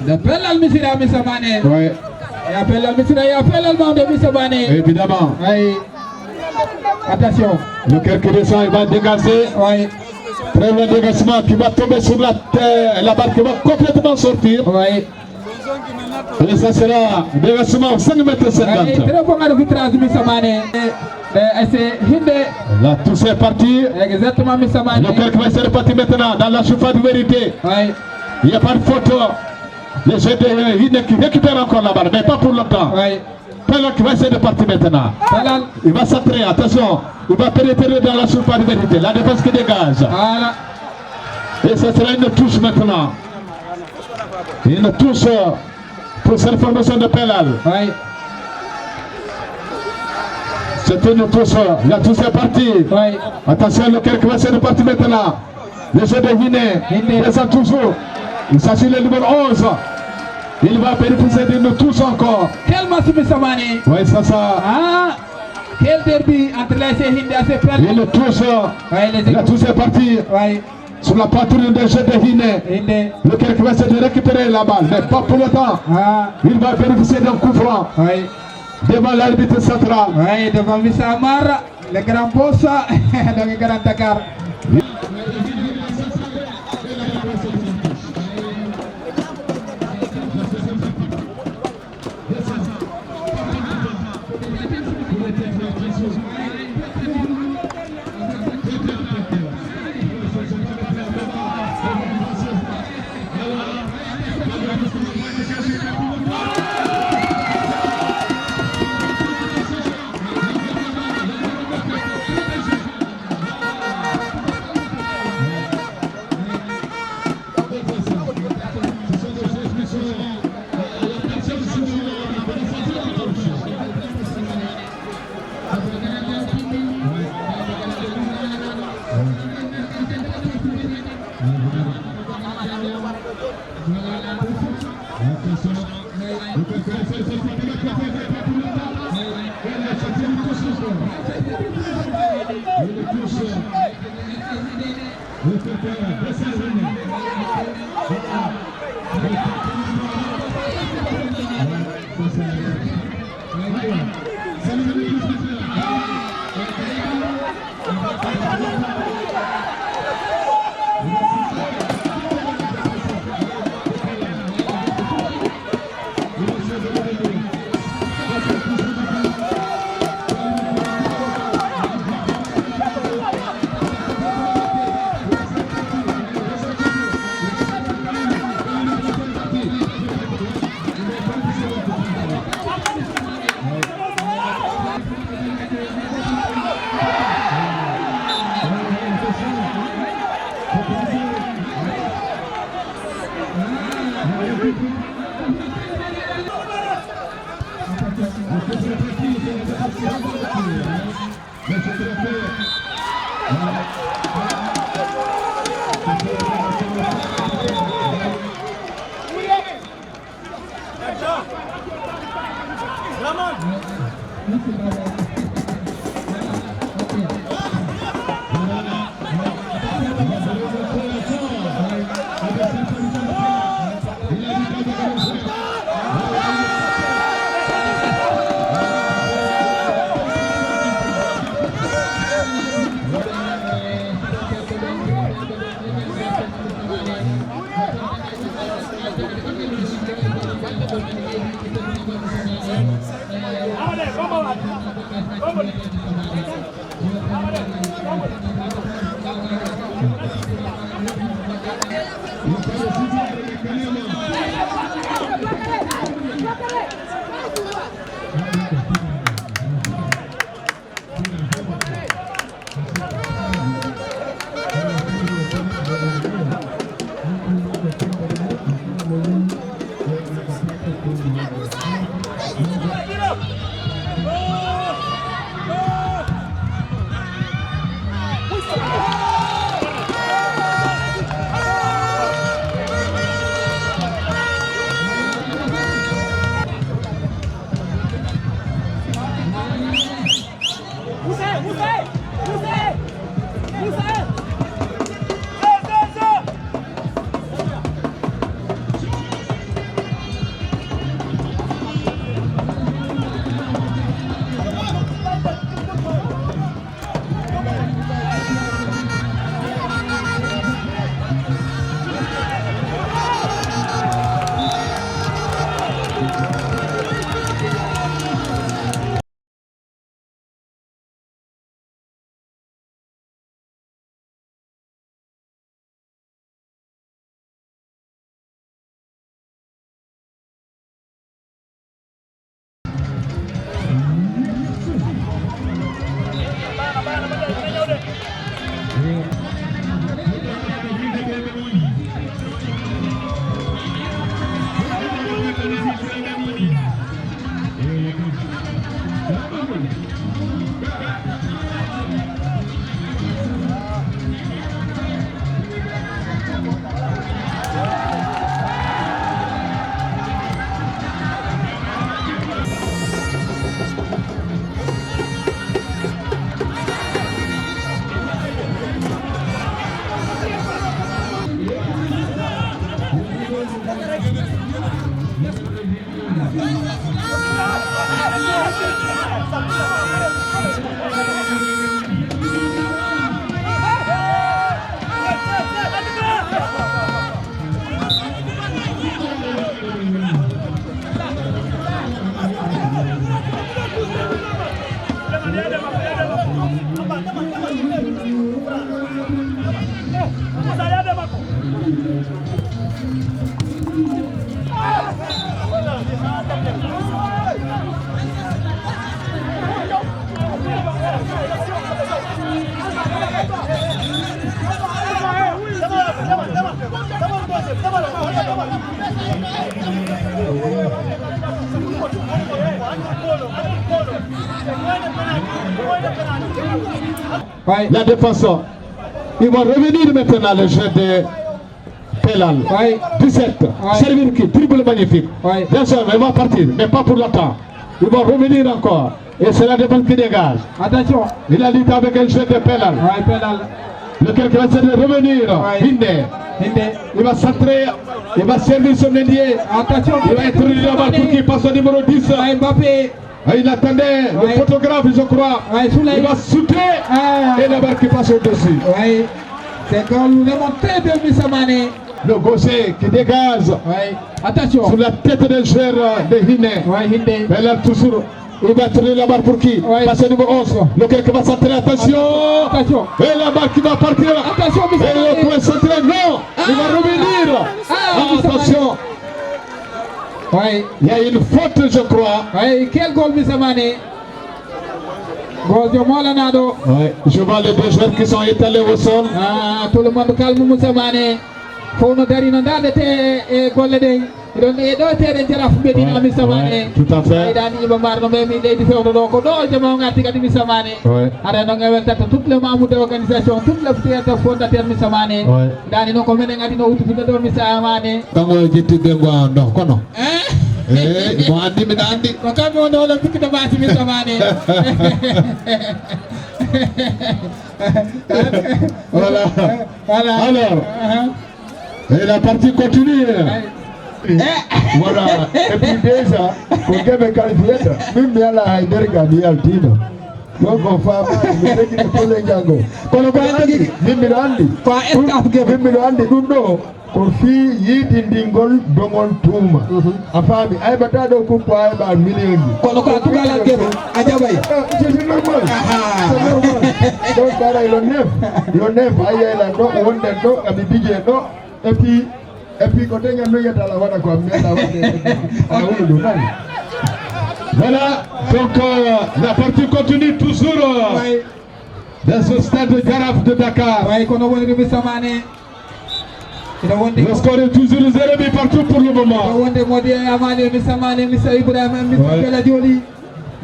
De Pelal Misira, Mister Mané. Oui. Ya Pelal Misira, ya Pelal Mané, Mister Mané. Évidemment. Oui. Attention. Le cœur qui descend, il va dégager. Oui. Très bon dégagement qui va tomber sur la terre. La balle qui va complètement sortir. Oui. Et ça sera dégagement cinq mètres cinquante. Très bon arbitrage, Mister Mané. Eh, eh, c'est Hinde. La touche est partie. Exactement, Mister Mané. Le cœur qui va essayer de partir maintenant dans la surface de vérité. Oui. Il n'y a pas de faute. Le jeu de Hinde qui récupère encore la balle, mais pas pour longtemps. Oui. Pelal qui va essayer de partir maintenant. Pelal. Il va centrer, attention. Il va pénétrer dans la surface de vérité. La défense qui dégage. Voilà. Et ce sera une touche maintenant. Une touche pour cette formation de Pelal. Oui. C'est une touche. La touche est partie. Oui. Attention, le cœur qui va essayer de partir maintenant. Le jeu de Hinde. Hinde. Descend toujours. Il s'agit le numéro onze. Il va bénéficier d'une touche encore. Quel match, Mister Mané. Oui, ça, ça. Ah, quel derby entre l'A S C Hinde et l'A S C Pelal. Une touche. Oui, les La touche est partie. Oui. Sur la poitrine de jeu de Hinde. Hinde. Le cœur qui va essayer de récupérer la balle. Mais pas pour le temps. Ah. Il va bénéficier d'un coup franc. Oui. Devant l'arbitre central. Oui, devant Mister Amar. Le grand boss, le grand Dakar. Ouais. La défense. Ils vont revenir maintenant, le jeu de Pelal. Ouais. Dix-sept. Ouais. Servir qui? Dribble magnifique. Ouais. Bien sûr, mais il va partir, mais pas pour longtemps. Ils vont revenir encore. Et c'est la défense qui dégage. Attention. Il a lutté avec un jeu de Pelal. Ouais, Pelal. Le quelqu'un essaie de revenir. Ouais. Hinde. Hinde. Il va centrer. Il va servir son ailier. Attention. Il va introduire la balle pour qui passe au numéro dix. Ouais, Mbappé. Ah, il attendait le photographe, je crois. Ouais, Souley. Il va shooter. Ah. Et la balle qui passe au-dessus. Ouais. C'est quand nous aimons très bien Missa Mané. Le gaucher qui dégage. Ouais. Attention. Sur la tête d'un joueur, euh, de Hine. Ouais, Hinde. Mais là, toujours, il va tourner la balle pour qui? Ouais. Passe au numéro onze. Lequel qui va centrer, attention. Attention. Et la balle qui va partir. Attention, Missa Mané. Et le point centré, non. Il va revenir. Ah, Missa Mané. Attention. Ouais. Il y a une faute, je crois. Ouais, quel goal, Missa Mané? Goal de Molanaɗo. Ouais. Je vois les deux joueurs qui sont étalés au sol. Ah, tout le monde calme, Missa Mané. Fof no dari no ndaarete e golle ɗen. Hiɗon e ɗo teeɗen Jaraaf Medina, Missa Mané. Tout à fait. Ay, dani Iba Mar no memi leydi fewndo ɗo. Ko ɗo jama o ngarti kadi, Missa Mané. Ouais. Hara noon e weltata toute le membre de organisation, toute le fondateur, Missa Mané. Ouais. Dani noon ko menen adino uddutude ɗo, Missa Mané. Kanko o jetti ɓe ngo an ɗo, kono. Eh? Eh, mo andi, miɗa andi. Ko kamɓe woni olympique de Marseille, Missa Mané. Voilà. Voilà. Alors, uh-huh. Et la partie continue. Voilà. Et puis déjà, ko game qualifié. Min mi ala hay nder ga mi yaltino. Donc, on fait mal, mi tegi ko le jango. Kono ko andi, min mi andi. Ko a staff game. Min mi andi ɗum ɗo. Ko fii yiitindingol doŋol tuuma. Mhm. A faami, aybataa ɗo kuppo ayba million ji. Kono ko a tugalal gero, a jaɓay. Eh, c'est, c'est normal. Aha. C'est normal. Donc, aray lo neuf, lo neuf, a yeylan ɗo, wonden ɗo, ami bijee ɗo. Et puis, et puis, ko deŋen no yiyata ala waɗa ko, a meeɗa waɗde. A wulu ɗum, nani? Voilà, donc, euh, la partie continue toujours, euh, dans ce stade Jaraaf de Dakar. Way, kono woniri Missa Mané. Ina wonde. Le score est toujours zéro but partout pour le moment. Ina wonde Mody Amani, Missa Mané, Missa Ibrahima, Missa Bella Joli,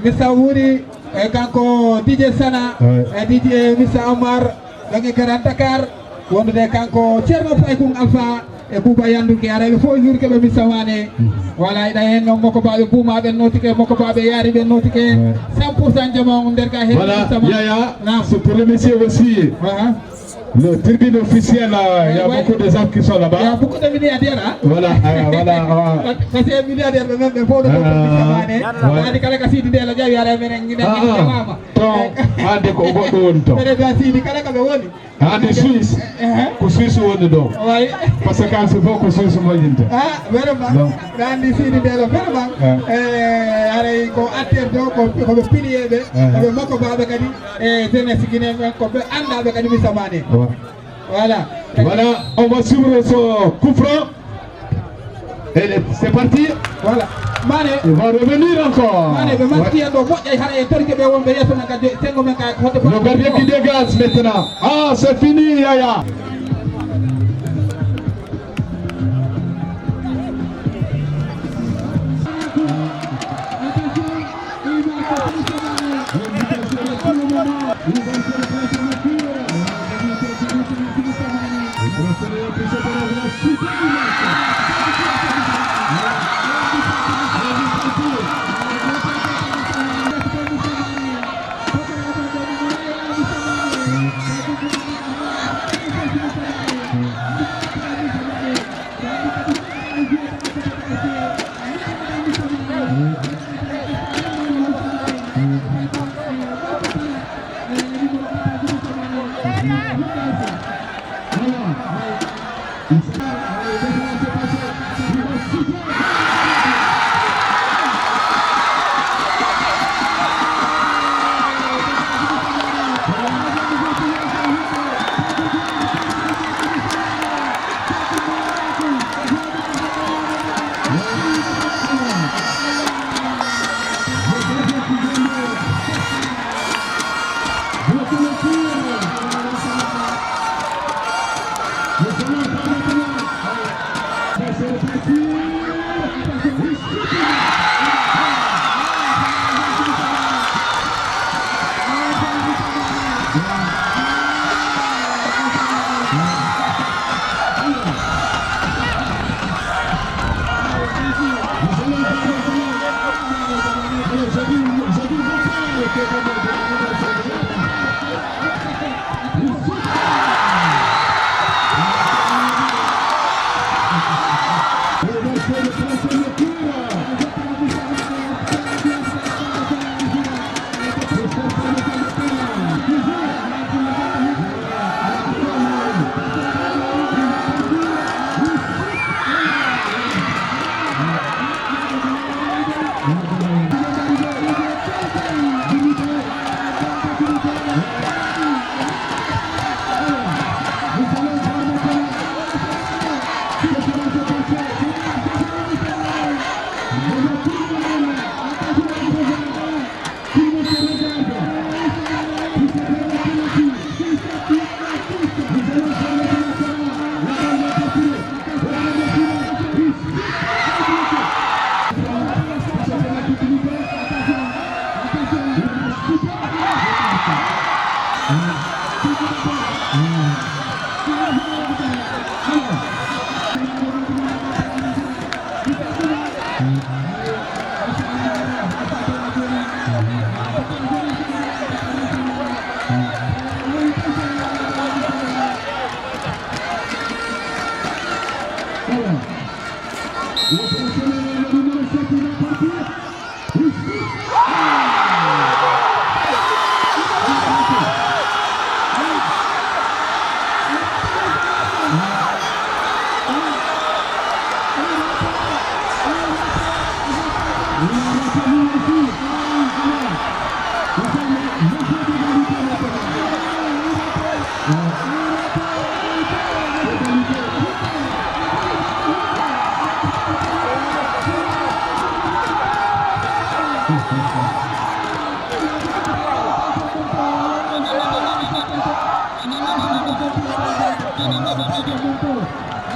Missa Wuri, e kanko D J Sana, e D J Missa Amar, ɗon e Grand Dakar, wondude kanko Thierno Paykun Alpha e Bouba Yanduke, ara ɓe fof yurke ɓe Missa Mané. Voilà, iɗa heen noon moko baɓe buuma ɓen notike, moko baɓe yaari ɓen notike. Cent pour cent jama on nder ka heen Missa Mané. Voilà, Yaya, c'est pour remercier aussi. Le tribune officielle, euh, il y a beaucoup de gens qui sont là-bas. Il y a beaucoup de milliardaires, hein? Voilà, euh, voilà, euh. Parce que milliardaire ɓe men ɓe fof no ɗo Missa Mané. Andi kala ka Sidi Ndelo ƴawi ara menen ngina ñamama. Ton, ande ko goɗɗo woni ton. Président Sidi kala ka ɓe woni. Andi Suisse, ko Suisse woni ɗo. Parce que kanko fof ko Suisse moƴƴinta. Ah, vraiment. Andi Sidi Ndelo, vraiment. Eh, aray ko acteur ɗo, ko, ko ɓe pilier ɓe, ko ɓe moko baɓe kadi. E jeunesse Guinée ɓen ko ɓe anndaɓe kadi Missa Mané. Ouais. Voilà. Voilà, on va suivre ce coup franc. Et le, c'est parti. Voilà. Mané. Il va revenir encore. Mané, ɓe matti en ɗo moƴƴay hara e torike ɓe wonɓe yeeso men ka je-, senngo men ka hoto. Le gardien qui dégage maintenant. Ah, c'est fini, Yaya.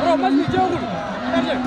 Bro, match bi jeexagul. Gardien.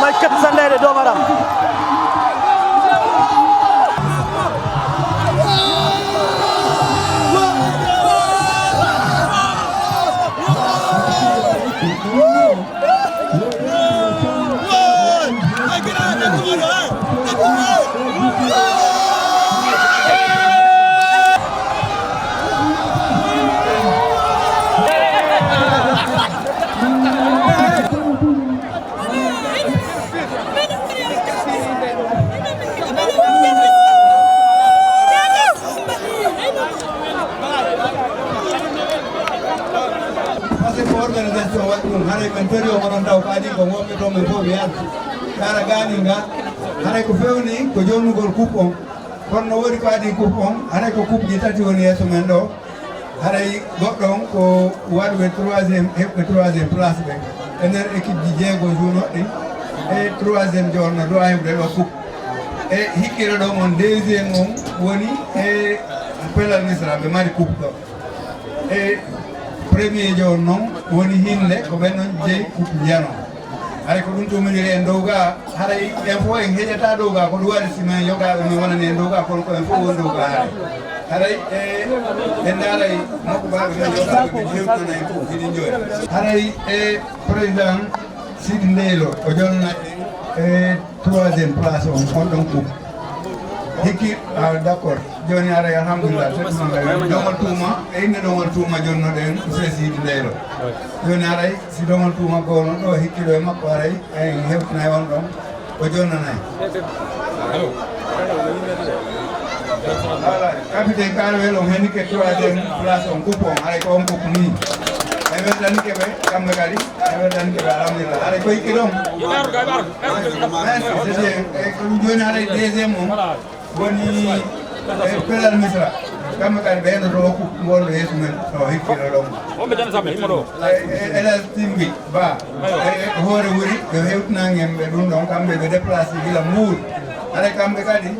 Mai kati sanda da doma ram. Parce que ko organisation waɗi ɗum, haray men tori o onon taw ko adii ko wonɓe toon men fof ɓe yalti. Kara gaanin ngal, haray ko fewni ko jonnugol coupe on. Kono no woodi ko adii coupe on, haray ko coupe ji tati woni yeeso men ɗo. Haray goɗɗo on ko waɗuɓe troisième, heɓɓe troisième place ɓe. E nder équipe ji jeego juunoɗi, e troisième joorno ɗo heɓde ɗo coupe. E hikkira ɗon on deuxième on woni e Pelal Misra, ɓe mari coupe ɗo. E premier joorno on woni hinde ko ɓen on jeyi coupe njano. Haray ko ɗum tumindiri en dow ga, haray en fof en heƴata dow ga, ko ɗum waɗi si men yogaaɓe men wonani en dow ga, kono ko en fof woni dow ga haray. Haray e, en ndaaray makko baaɓe men yogaaɓe men hewtana en fof, hiɗen jooni. Haray e président Sidi Ndeylo, o jonna en e troisième place on, on ɗon coupe. Hikki, ah, d'accord. Jooni haray alhamdulillah, seɗɗa ma ngawi. Dongol tuuma, e inde dongol tuuma jonnoɗen Ousseyn Sidi Ndeylo. Jooni haray, si dongol tuuma goono ɗo hikkiɗo e makko haray, en hewtinay on ɗon, o jonnanay. Allo. Capitaine Carwell on henike troisième place on coupe on, haray ko on coupe nii. En weltanike ɓe, kamɓe kadi, en weltanike ɓe, alhamdulillah. Haray ko hikki ɗon. Merci, c'est bien. E ko ɗum jooni haray deuxième on woni, e, Pelal Misra. Kamɓe kadi ɓe no ɗo coupe ngon ɗo yeeso men, no hikkino ɗon. On ɓe tan sambe, himo ɗo. E, e, Elage Timbi Ba. E, e, hoore wuri, yo hewtinan en ɓe ɗum ɗon, kamɓe ɓe déplacé gila Mbuur. Haray kamɓe kadi,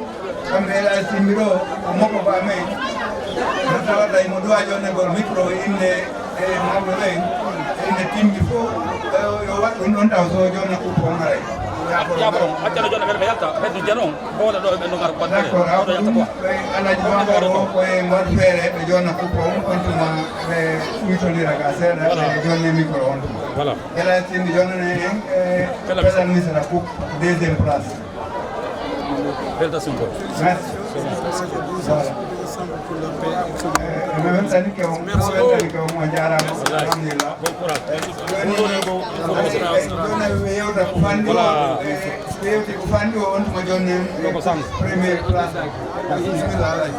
Kamɓe Elaaji Simbi ɗo, ko mokko ko amen. No tawata imo duwa jonnagol micro e innde e mawɓe ɓen, e innde Timbi fof, e yo waɗ ɗum ɗon taw so jonna coupe on haray. Jabron, accano jonna ɓen ɓe yalta, ɓen no jano, ɓe wona ɗo ɓe no ngar ko D'accord, awa ko ɗum ɓe Alaaji Bambara o ko e ngol feere ɓe jonna coupe on, on tuma ɓe ɓuytondira ka seeɗa, ɓe jonne micro on tuma. Voilà. Elaaji Simbi jonnane en, e Pelal Misra coupe, deuxième place. Félicitations, quoi. Merci. Voilà. Eh, mi weltanike on, mi weltanike on, on jaaraama. Alhamdulillah. Bon courage. Jooni, jooni ɓe yewta ko fanndi o, eh, ɓe yewti ko fanndi o, on tuma jooni en première place. Bismillah, Alhaji.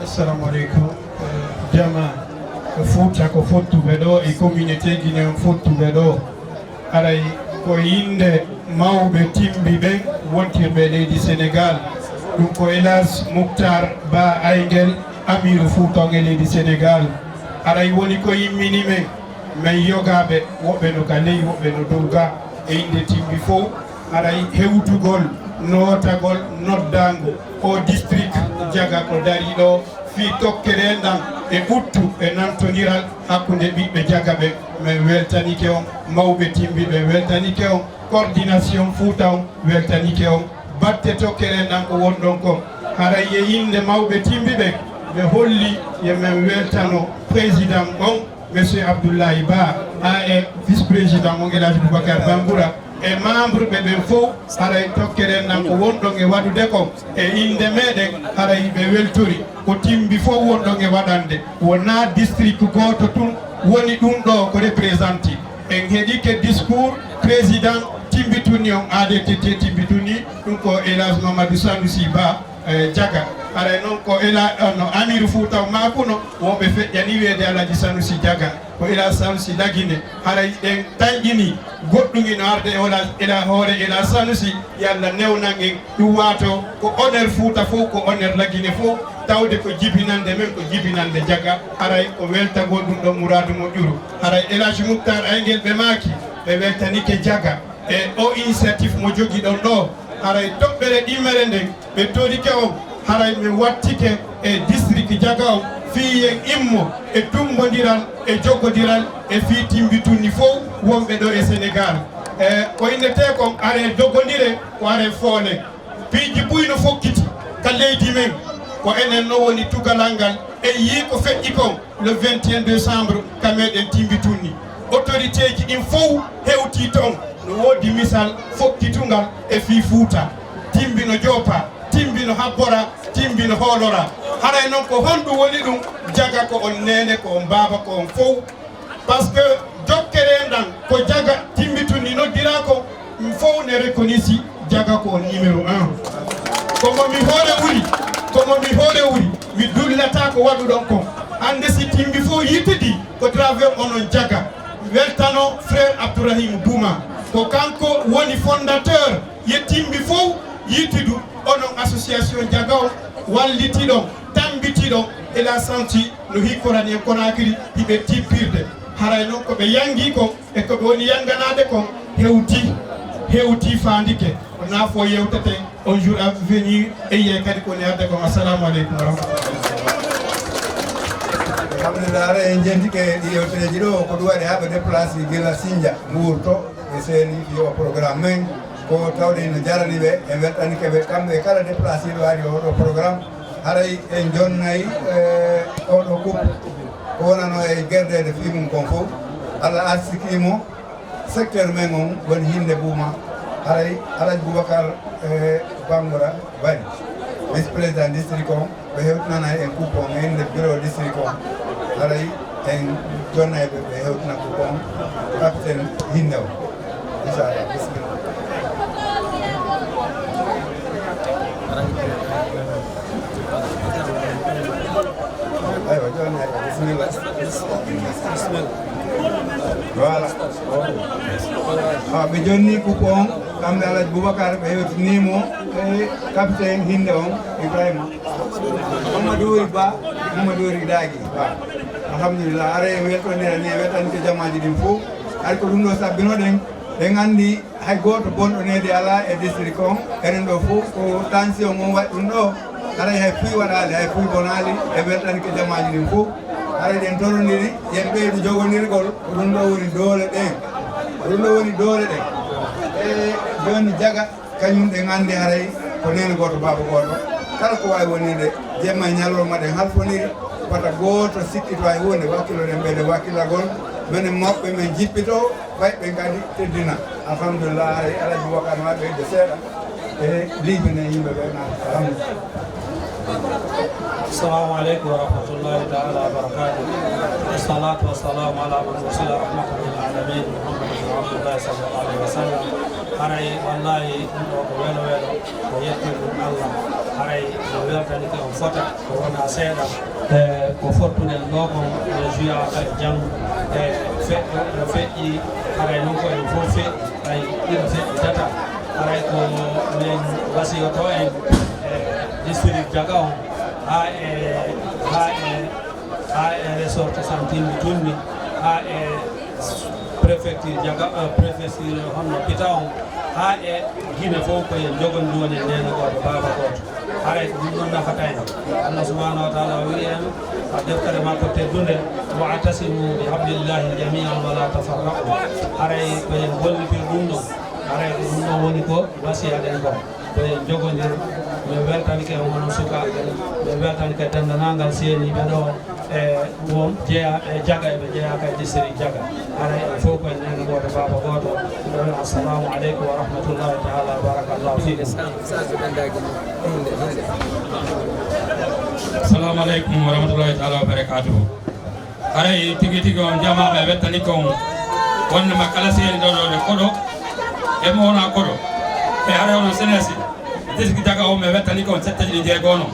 Assalamu alaikum. Eh, jama Fuuta ko fottuɓe ɗo e communauté Guinée on fottuɓe ɗo. Haray ko innde mawɓe Timbi ɓen wontirɓe e leydi Senegaal. Ɗum ko Elhadj Muktar Ba Ayngel, Amiiru Fuuta on e leydi Senegaal. Haray woni ko immini men, men yogaaɓe, woɓɓe no ka ley, woɓɓe no dow ga. E innde Timbi fow, haray hewtugol, nootagol, noddaango oo district Jaga ko darii ɗoo, fii tokkere ndan e ɓuttu e nantondiral hakkunde ɓiɓɓe Jaga ɓen. Men weltanike on, mawɓe Timbi ɓen weltanike on, coordination Fuuta on weltanike on. Batte tokkere ndan ko wonɗon kon, haray e innde mawɓe Timbi ɓen, ɓe holli yo men weltano président on, Monsieur Abdoulaye Ba, A M, vice-président on, Elhadj Boubacar Bangoura, e membre ɓe ɓen fow, haray tokkere ndan ko wonɗon e waɗude kon e innde meɗen, haray ɓe weltori ko Timbi fow wonɗon e waɗande. Wonaa district gooto tun woni ɗun ɗoo ko représenté. En heɗike discours président Timbi Tunni on, A D T T Timbi Tunni, ɗun ko Elhadj Mamadou Sanusi Ba, eh, Jaga. Haray non ko ila, eh, no Amiiru Fuuta on maakuno, wonɓe feƴƴani wi'eede Alhaji Sanusi Jaga. Ko Elhadj Sanusi Lagine. Haray ɗen tanƴini goɗɗun ino arde e hola-, ila hoore Elhadj Sanusi, yo Alla newnan en. Ɗun waato ko honneur Fuuta fow, ko honneur Lagine fow, tawde ko jibinande men, ko jibinande Jaga. Haray ko weltagol ɗun ɗon muraadu moƴƴuru. Haray Elhadj Muktar Ayngel ɓe maaki, ɓe weltanike Jaga e o initiative mo jogiɗon ɗoo. Haray toɓɓere ɗimmere nden, ɓe torike on, haray mi wattike e district Jaga on, fii yen immo e tummbondiral, e jokkondiral, e fii Timbi Tunni fow wonɓe ɗoo e Senegaal. E ko innetee kon, aree doggondire, ko aree foolen. Piiji buy no fokkiti ka leydi men, ko enen no woni tugalal ngal. En yii ko feƴƴi kon le vingt et un décembre ka meɗen Timbi Tunni. Autorité ji ɗin fow hewtii ton. No woodi misal fokkitungal e fii Fuuta. Timbi no joopa, Timbi no habbora, Timbi no hoolora. Haray non ko honɗun woni ɗun? Jaga ko on neene, ko on baaba, ko on fow. Parce que jokkere ndan ko Jaga Timbi Tunni noddiraa kon, fow ne reconnaître Jaga ko on numéro un. Ko mo mi hoore wuri, ko mo mi hoore wuri, mi dullataa ko waɗuɗon kon. Hannde si Timbi fow yittidi ko travers onon Jaga. Weltano frère Abdourahim Bouma. Ko kanko woni fondateur ye Timbi fow yittidu onon association Jaga on, wallitiɗon, tambitiɗon, Elhadj Sanusi no hikkorani en Konaakiri, hiɓe tippirde. Haray non ko ɓe yangii kon e ko ɓe woni yanganaade kon hewtii, hewtii faandike. Ko naafo yewteten un jour à venir, e yi'ay kadi ko woni adda kon. Assalamu aleykum wa rahmatullah. Alhamdulillah, haray en jentike ɗi yewtereeji ɗoo, ko ɗum waɗi haa ɓe déplacé gila Sinja, Mbuur to, ɓe seeni yo programme men. Ko tawde ino jarani ɓe, en weltanike ɓe, kamɓe kala déplacé ɓe ari oo ɗoo programme. Haray en jonnay, eh, oo ɗoo coupe ko wonano e gerdeede fii mum kon fow. Allah arsikii mo secteur men on woni hinnde Buuma. Haray Alhaji Boubacar, eh, Bangoura Bari, vice président district on, ɓe hewtinanay en coupe on e innde bureau district on. Haray en jonnay ɓe, ɓe hewtina coupe on capitaine hinnde on. Inchallah, bisimilla. Voilà. Ah, ɓe jonni coupe on, kamɓe Alhaji Boubacar, ɓe hewtinii mo e capitaine hinde on, Ibrahima. Mamadou Wori Ba, Mamadou Wori Daagi. Waaw. Alhamdulillah, aray en weltondira ni e weltanike jamaaji ɗin fow. Hay ko ɗum ɗo sabbinoɗen, en anndi hay gooto bonɗo needi alaa e district on. Enen ɗo fow ko tension on waɗi ɗum ɗo. Haray hay fuy waɗaali, hay fuy bonaali, e weltanike jamaaji ɗin fow. Haray ɗen torondiri, yen ɓeydu jogondirgol, ko ɗum ɗo woni doole ɗen. Ko ɗum ɗo woni doole ɗen. E jooni Jaga, kañum ɗen anndi haray ko neene gooto, baaba gooto. Kala ko waawi woniinde, jemma e ñalorma ɗen halfondiri, wata gooto sikkito hay huunde, wakkiloɗen ɓeyde wakkilagol, menen mawɓe men jippito, fay ɓen kadi teddina. Alhamdulillah, haray Alhaji Boubacar ma ɓeyde seeɗa. E liibi ne yimɓe ɓe na. Alhamdulillah. Assalamu aleykum wa rahmatullahi ta'ala wa barakatuh. Wassalatu wassalamu ala man ursila rahmatan lil alamin, Muhammadin Abdullahi sallallahu alaihi wasallam. Haray wallahi ɗum ɗo ko welo welo, ko yettude ɗum Allah. Haray no weltanike on fota, ko wona seeɗa. E ko fottuɗen ɗo kon, no juyaaka e jam. E feƴƴo, no feƴƴi, haray non ko en fof feƴƴi, hay ina feƴƴitata. Haray ko men wasiyoto en, e district Jaga on, haa e, haa e, haa e ressortissant tinmi tunmi, haa e préfecture Jaga, eh, préfecture honno Pita on, haa e Gine fof ko en jogondiron e neene gooto, baaba gooto. Haray ko ɗum ɗon nafata en. Allah subhanahu wa ta'ala o wi'i en, e deftere makko teddunde, "Wa'tasimu bi hablillahi jami'an wa la tafarraqu." Haray ko en gollitir ɗum ɗon. Haray ko ɗum ɗon woni ko wasiyaɗen kon. Ko en jogondir, min weltanike on onon sukaaɓe, min weltanike denndaangal seeniiɓe ɗo, e won jeyaa e Jaga, e ɓe jeyaaka e district Jaga. Haray en fof ko en neene gooto, baaba gooto. Miɗo wi'a assalamu aleykum wa rahmatullahi ta'ala wa barakallahu fiikum. Assalamu aleykum wa rahmatullahi ta'ala wa barakatuhu. Haray tigi tigi on jamaama e wettani kon wonnde ma kala seeni ɗo ɗo ɗe koɗo e mo wona koɗo. E haray onon senesi district Jaga on mi wettani kon setteji ɗi jeego non.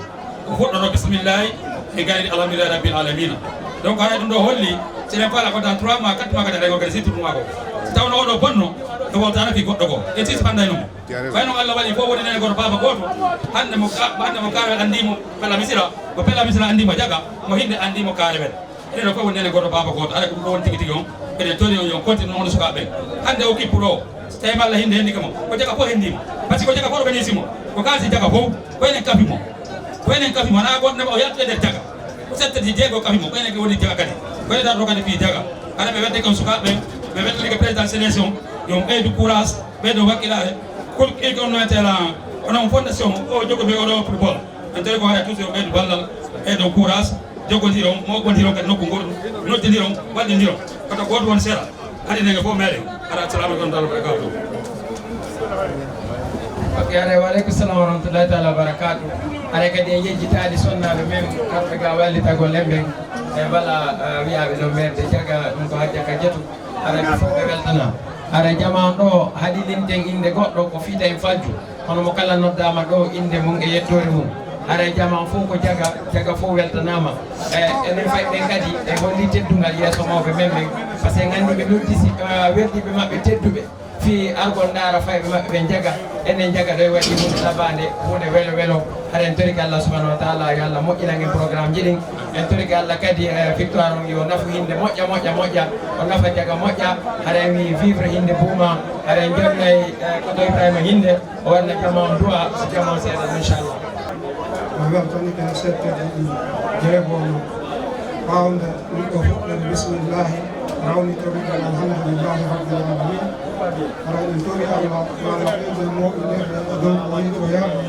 Ko fuɗɗoto bismillahi e gayri alhamdulillahi rabbil alamina. Donc haray ɗum ɗo holli si eɗen faala ko dans trois mois, quatre mois kadi aray ko kadi surtout ɗum ako. Si tawno oɗo bonno e wawtana fi goɗɗo ko e six panday non. Kono non Allah waɗi fof woni neene gooto baaba gooto. Hannde mo ka-, hannde mo Kaarewel anndi mo Pella Misira, mo Pella Misira anndi mo Jaga, mo Hinde anndi mo Kaarewel. Enen fof woni neene gooto, baaba gooto. Haray ko ɗum ɗo woni tigi tigi on. Eɗen tori on, yo on continue on sukaaɓe ɓen. Hannde o kippuɗo o, so tawii malla Hinde henndike mo, ko Jaga fof henndii mo. Par ce que ko Jaga fof organise mo. Ko kaalisi Jaga fof, ko enen kafi mo. Ko enen kafi mo. Wonaa gooto neɗɗo o yalti e nder Jaga. Ko setteji jeego kafi mo. Ko enen ke woni Jaga kadi. Ko enen tan ɗo kadi fii Jaga. Haray mi weddike on sukaaɓe ɓen. Mi weddike président sélection. Yo on ɓeydu courage, ɓeydu wakkilaare. Kul-, kul-, on no wiyetee la, onon fondation o jogo ɓe oɗo football. En tawi ko haray toujours ɓeydu ballal, ɓeydu courage, jogondiron, moɓondiron kadi nokku goɗɗo, noddidiron, wallindiron. Koto gooto won sera. Haray enen fof meɗen. Haray, assalamu aleykum wa rahmatullahi wa barakatuh. Ok, haray, wa aleykum salam wa rahmatullahi taala wa barakatuh. Haray kadi en yejjitaali sonnaaɓe men, kamɓe ga wallitagol en ɓen. E bala, eh, wiyaaɓe ɗon maire de Jaga, ɗum ko Hajja Kajjatu. Haray ɓe fof ɓe weltanaama. Haray jamaa on ɗo, haɗilinten innde goɗɗo, ko fii tawi en falju. Kono mo kala noddaama ɗo, innde mum e yettoore mum. Haray jamaa on fof ko Jaga, Jaga fof weltanaama. E, enen fayɓe ɓen kadi, e holli teddungal yeeso mawɓe men ɓen. Par ce que en anndi ɓe noddi si, eh, weldiiɓe maɓɓe tedduɓe fii argol ndaara fayɓe maɓɓe ɓen Jaga. Enen Jaga ɗo e waɗi huunde sabaande, huunde welo welo. Haray en torike Allah subhanahu wa taala yo Allah moƴƴinan en programme ji ɗin. En torike Allah kadi, eh, victoire on yo nafu Hinde moƴƴa, moƴƴa, moƴƴa. O nafa Jaga moƴƴa. Haray en wi'i vivre Hinde buuma. Haray en jonnay, eh, koto Ibrahima Hinde. O waɗana jamaa on du'a, so jamaa on seeɗa, inchallah. Mi weltanike e setteeji ɗi jeego non. Ɓaawo nde ɗum ɗo fuɗɗen bismillahi, rawnitoɗen alhamdulillahi rabbil alamin. Haray en tori Allah, yo Allah ɓeydu en moƴƴinirde e dow ko o yiɗi o yarda.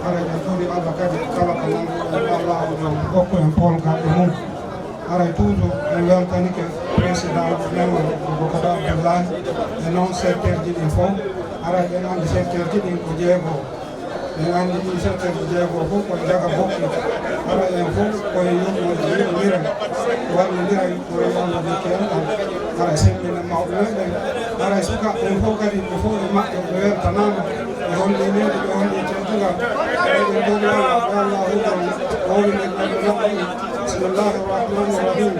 Haray en tori Allah kadi kala ko nanguɗen Allah o yo hokku en polgal e mum. Haray toujours en weltanike président men o Boubacar Abdoulaye e non secteur ji ɗin fof. Haray en anndi secteur ji ɗin ko jeego. En anndi ɗin secteur ji jeego fof ko Jaga bokki. Haray en fof ko e yurmode, yurmodiral, wallondiral, ko e Allah jokki enɗan. Haray semmbiɗen mawɓe men ɓen. Haray sukaaɓe ɓen fof kadi, ɓe fof e maɓɓe, ɓe weltanaama. Ɓe holli needi, ɓe holli teddungal. Haray ɓe jogii Allah, Allah huudan, o wowlinen ɓen ɓe maɓɓe. بسم الله الرحمن الرحيم.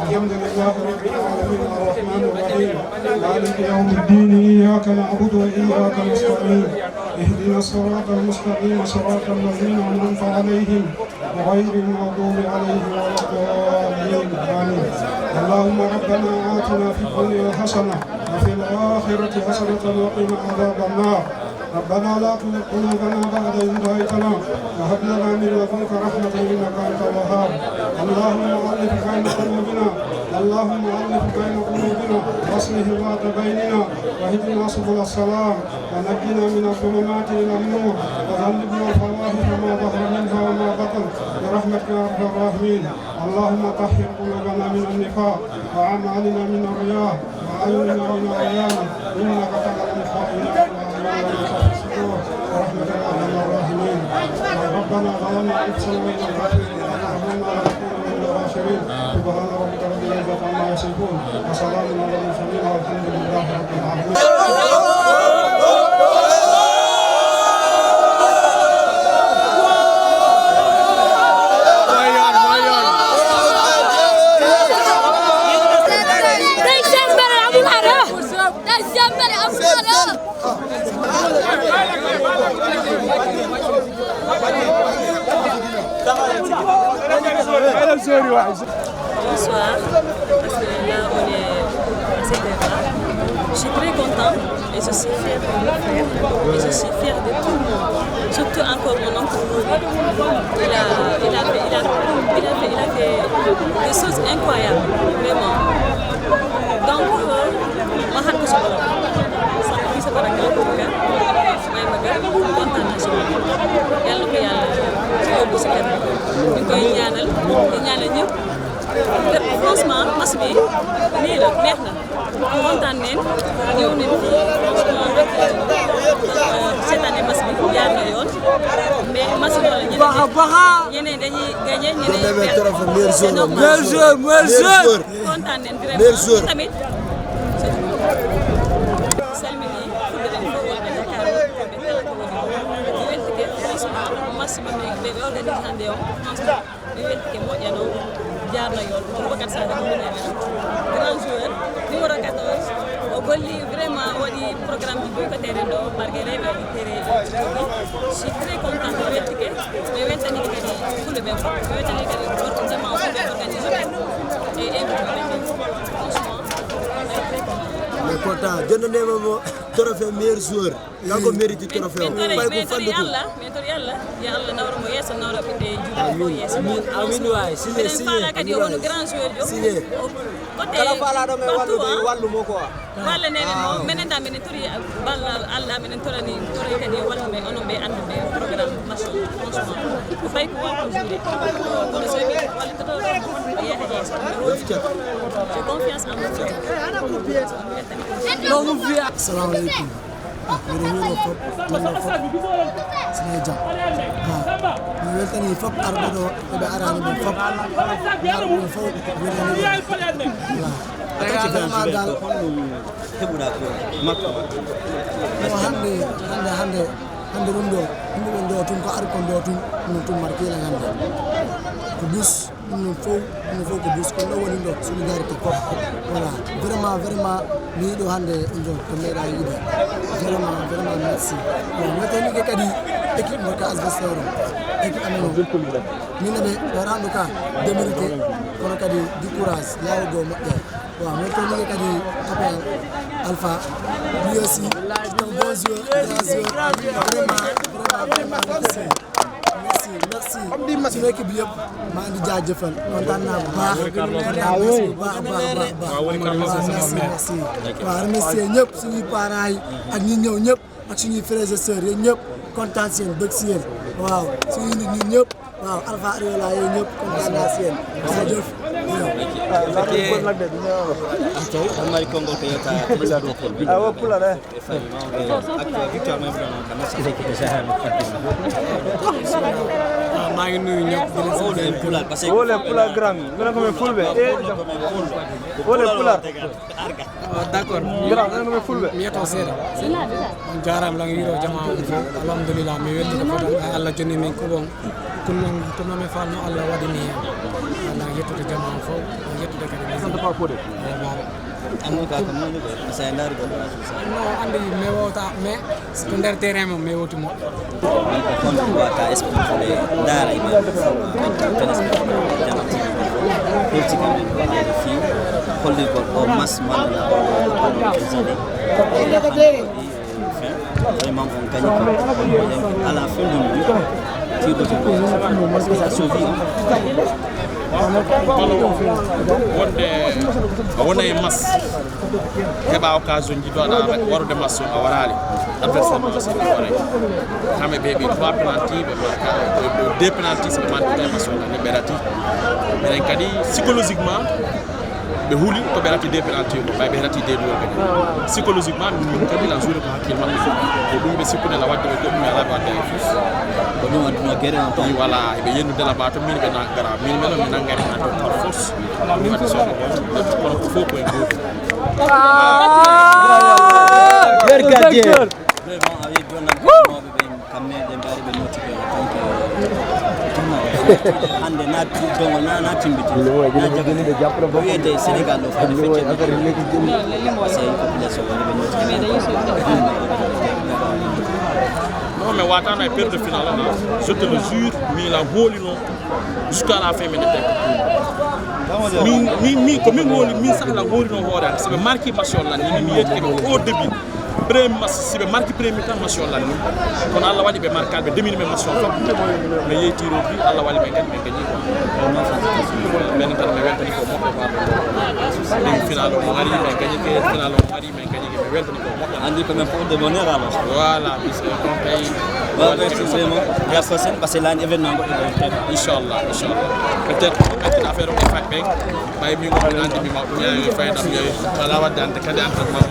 الحمد لله رب العالمين، الرحمن الرحيم، مالك يوم الدين، إياك نعبد وإياك نستعين، اهدنا الصراط المستقيم، صراط الذين أنعمت عليهم، غير المغضوب عليهم ولا الضالين. آمين. اللهم ربنا آتنا في الدنيا حسنة وفي الآخرة حسنة وقنا عذاب النار. ربنا لا تزغ قلوبنا بعد إذ هديتنا وهب لنا من لدنك رحمة إنك أنت الوهاب. اللهم ألف بين قلوبنا، اللهم ألف بين قلوبنا وأصلح ذات بيننا واهدنا سبل السلام ونجنا من الظلمات إلى النور وجنبنا الفواحش ما ظهر منها وما بطن برحمتك يا أرحم الراحمين. اللهم طهر قلوبنا من النفاق وأعمالنا من الرياء وأعيننا من العيان إنك تعلم خائنة الأعين وما تخفي الصدور برحمتك يا أرحم الراحمين. ربنا ظلمنا أنفسنا وإن لم تغفر لنا وترحمنا لنكونن من الخاسرين. سبحان ربك رب العزة عما يصفون وسلام على المرسلين والحمد لله رب العالمين. Bonsoir, parce que là on est à cette heure-là. Je suis très content et je suis fière de mon frère et je suis fière de tout le monde, surtout encore mon oncle Rory. Il a, il a fait, il a, il a fait, il a fait des choses incroyables, vraiment. Donc, euh, ma xam ko si borom. Sax bi sa borom la ko bëgg a may ma gën kontaan naa si moom. Yàlla na ko Yàlla yóbbu si kanam. Ñu koy ñaanal, di ñaanal ñëpp. Franchement, match bi nii la, neex na. Kontaan neen, ñëw neen fii, franchement, ak, euh, cette année match bi jaar na yoon. Mais match loolu la, ñeneen ñi, ñeneen dañuy gagné, ñeneen ñi perdre. C'est normal. Meilleur joueur, meilleur joueur. Kontaan neen vraiment. Meilleur joueur. Tamit, salmini, fudde den fof wonɓe Dakar, wonɓe kala ko woni ɗo. Mi weltike, franchement, match mo ɓe organisé hannde o, franchement, mi weltike moƴƴa no, jaarno yoon. Boubacar Sarr ko minen grand joueur, numéro quatorze. O golli vraiment, waɗi programme ji buy ko terrain ɗo, barke rewɓe e terrain ji. Je suis très content, mi weltike. Mi weltanii kadi fulɓe ɓen fof. Mi weltanii kadi gorko jamaa o fof ɓe organisé ɓen. E invité ɓe ɓen. Franchement, mi très content. Mais content, jonnanema mo trophée meilleur joueur. Kanko mérite trophée o. Min tori, min tori Allah, min tori Allah. Yo Allah nawru mo yeeso, nawra ɓiɓɓe juulɓe fof yeeso. Amin, amin waay. Signé, signé. Minen faala kadi o woni grand joueur jo. Signé. Kala faalaaɗo men wallude, wallu mo quoi. Walla nene mo, minen da minen tori ballal Allah, minen torani, tori kadi yo wallu men, onon ɓe annduɓe programme match o, franchement. Ko fay ko wa ko joué. Kono so ɓe wallitoto ɗo, ɓe yaha yeeso. J'ai confiance en mon frère. Assalamu alaikum. Ah, miɗo huuro fof, wonno fof. Sine jam. Ah, mi weltani fof arɓe ɗo, eɓe arani ɓe fof. Mi arɓe ɓe fof, weltani ɓe. Voilà. Attaque vraiment dal. Heɓuɗa ko makko. Mo hannde, hannde, hannde, hannde ɗum ɗo, yimɓe ɓen ɗo tun ko ari kon ɗo tun, ɗum tun marqué la hannde. Ko bus, ɗum ɗon fof, ɗum ɗon fof ko bus, ko ɗo woni ɗo, solidarité fof. Voilà, vraiment, vraiment, mi yiɗo hannde ɗum ɗo, ko meeɗa yiɗe. Vraiment, vraiment, merci. Bon, weltanike kadi équipe mo ka Asbestos o, équipe amen o. Min ɓe, ɓe rando ka, démérité, kono kadi du courage, yawo goo moƴƴa. Waaw, mais ko liggéey kadi copain Alpha. Lui aussi, c'est un bon joueur, grand joueur. Vraiment, vraiment, vraiment, merci. Merci, merci. Suñu équipe bi yëpp, maa ngi jaajëfal. Kontaan naa bu baax. Kontaan naa bu baax, baax, baax, baax. Merci, merci. Waaw, remercier ñëpp, suñuy parents yi, ak ñi ñëw ñëpp, ak suñuy frères et sœurs, yéen ñëpp, kontaan si yéen, bëgg si yéen. Waaw, suñuy nit ñi ñëpp. Waaw, Alpha Ariola, yéen ñëpp kontaan naa si yéen. Jaajëf. Ok. An mari konngol ko yewta téléspectateur bi. Awa, pula de. Ak victoire mo heɓuɗon on kam, merci. Maa ngi nuyu ñëpp, di leen sant. Wole Pulaar, parce que wole Pulaar grand. Minen ko men Fulɓe. Eh, wole Pulaar. Ah, d'accord. Grand, minen ko men Fulɓe. Mi yeto seeɗa. On jaaraama, lan yiro jamaa on fof. Alhamdulillah, mi weltii ko fota. Alla jonni min ko bon. Kono non, kono mi faal no Alla waɗi ni hen. Alla yettude jamaa on fof, yettude kadi min. Santa Papude. Eh, voilà. An mo ka ko moƴƴo ko, mi sa ndaari ko ɗum. No, andi, mi wota, mais ko nder terrain mo, mi woti mo. Min ko honɗum wata expliquer ndaara e ɓe fof, en tant que téléspectateur Jama T V, holti kam en waɗeede fii hollirgol o mas malla na o, o, o, o, Enfin, vraiment, on gagne pas. À la fin de nuit, tu retrouves. Parce que ça se vit, hein. Wonde a wona e mas, heɓa occasion ji, ɗo aɗa warude mas, a waraali. Adversaire ma aussi, a waraali. Kamɓe ɓe ɓe trois penalty, ɓe marka, ɓe, ɓe deux penalty, so ɓe manqué e mas, ɓe rati. Minen kadi, psychologiquement, ɓe huli ko ɓe rati deux penalty ko, ɓay ɓe rati deux duwol kadi. Psychologiquement, min, min kadi, lan joué ko hakkille maɓɓe. Ko ɗum ɓe sikkude la wadde ɓe goɗɗum, mi alaa ɓe wadde e fus. Ko ɗum adduno gere on ton. Voilà, ɓe yennude la ba to min ɓe na gara. Min melo mi nangani na to par force. Ɗum wadde soɗo on. Kono ko fof ko en goto. Yer gardien. Vraiment, avec Donald Trump, ɓe Kamɓe ɓe mbaari ɓe nootike en tant que camarade. Hannde na tu-, dongo na, na timbiti. Na jaga. Ko wiyete Sénégal ɗo fayde feccere. C'est une population woni ɓe nootike. Non, mais watano e perte de finale, je te le jure, mi la hoolino jusqu'à la fin, mi ne. Min, min, min, ko min woni, min sahla hoolino hoore am. So ɓe marki match on lan, min mi yettike ɓe au début. Premier match, si ɓe marki premier mi-temps, match on lanni. Kono Alla waɗi ɓe markaali, ɓe domini ɓe match on fof. Ɓe yehi tir au but, Alla waɗi ɓe gañi, ɓe gañi quoi. Minen tan mi weltani ko moƴƴo quoi. Ɗin final o mo ari, ɓe gañike, final o mo ari, ɓe gañike, mi weltani ko moƴƴo. Anndi ko men fof de bonheur alors. Voilà, puisque on paye. Bon, merci vraiment. À la prochaine, parce que là, un événement, on va faire. Inchallah, inchallah. Peut-être, peut-être affaire on est fait, ɓay min ko min anndi mi ma, mi yawi fayda, mi yawi. Ala wadde ante kadi entraînement.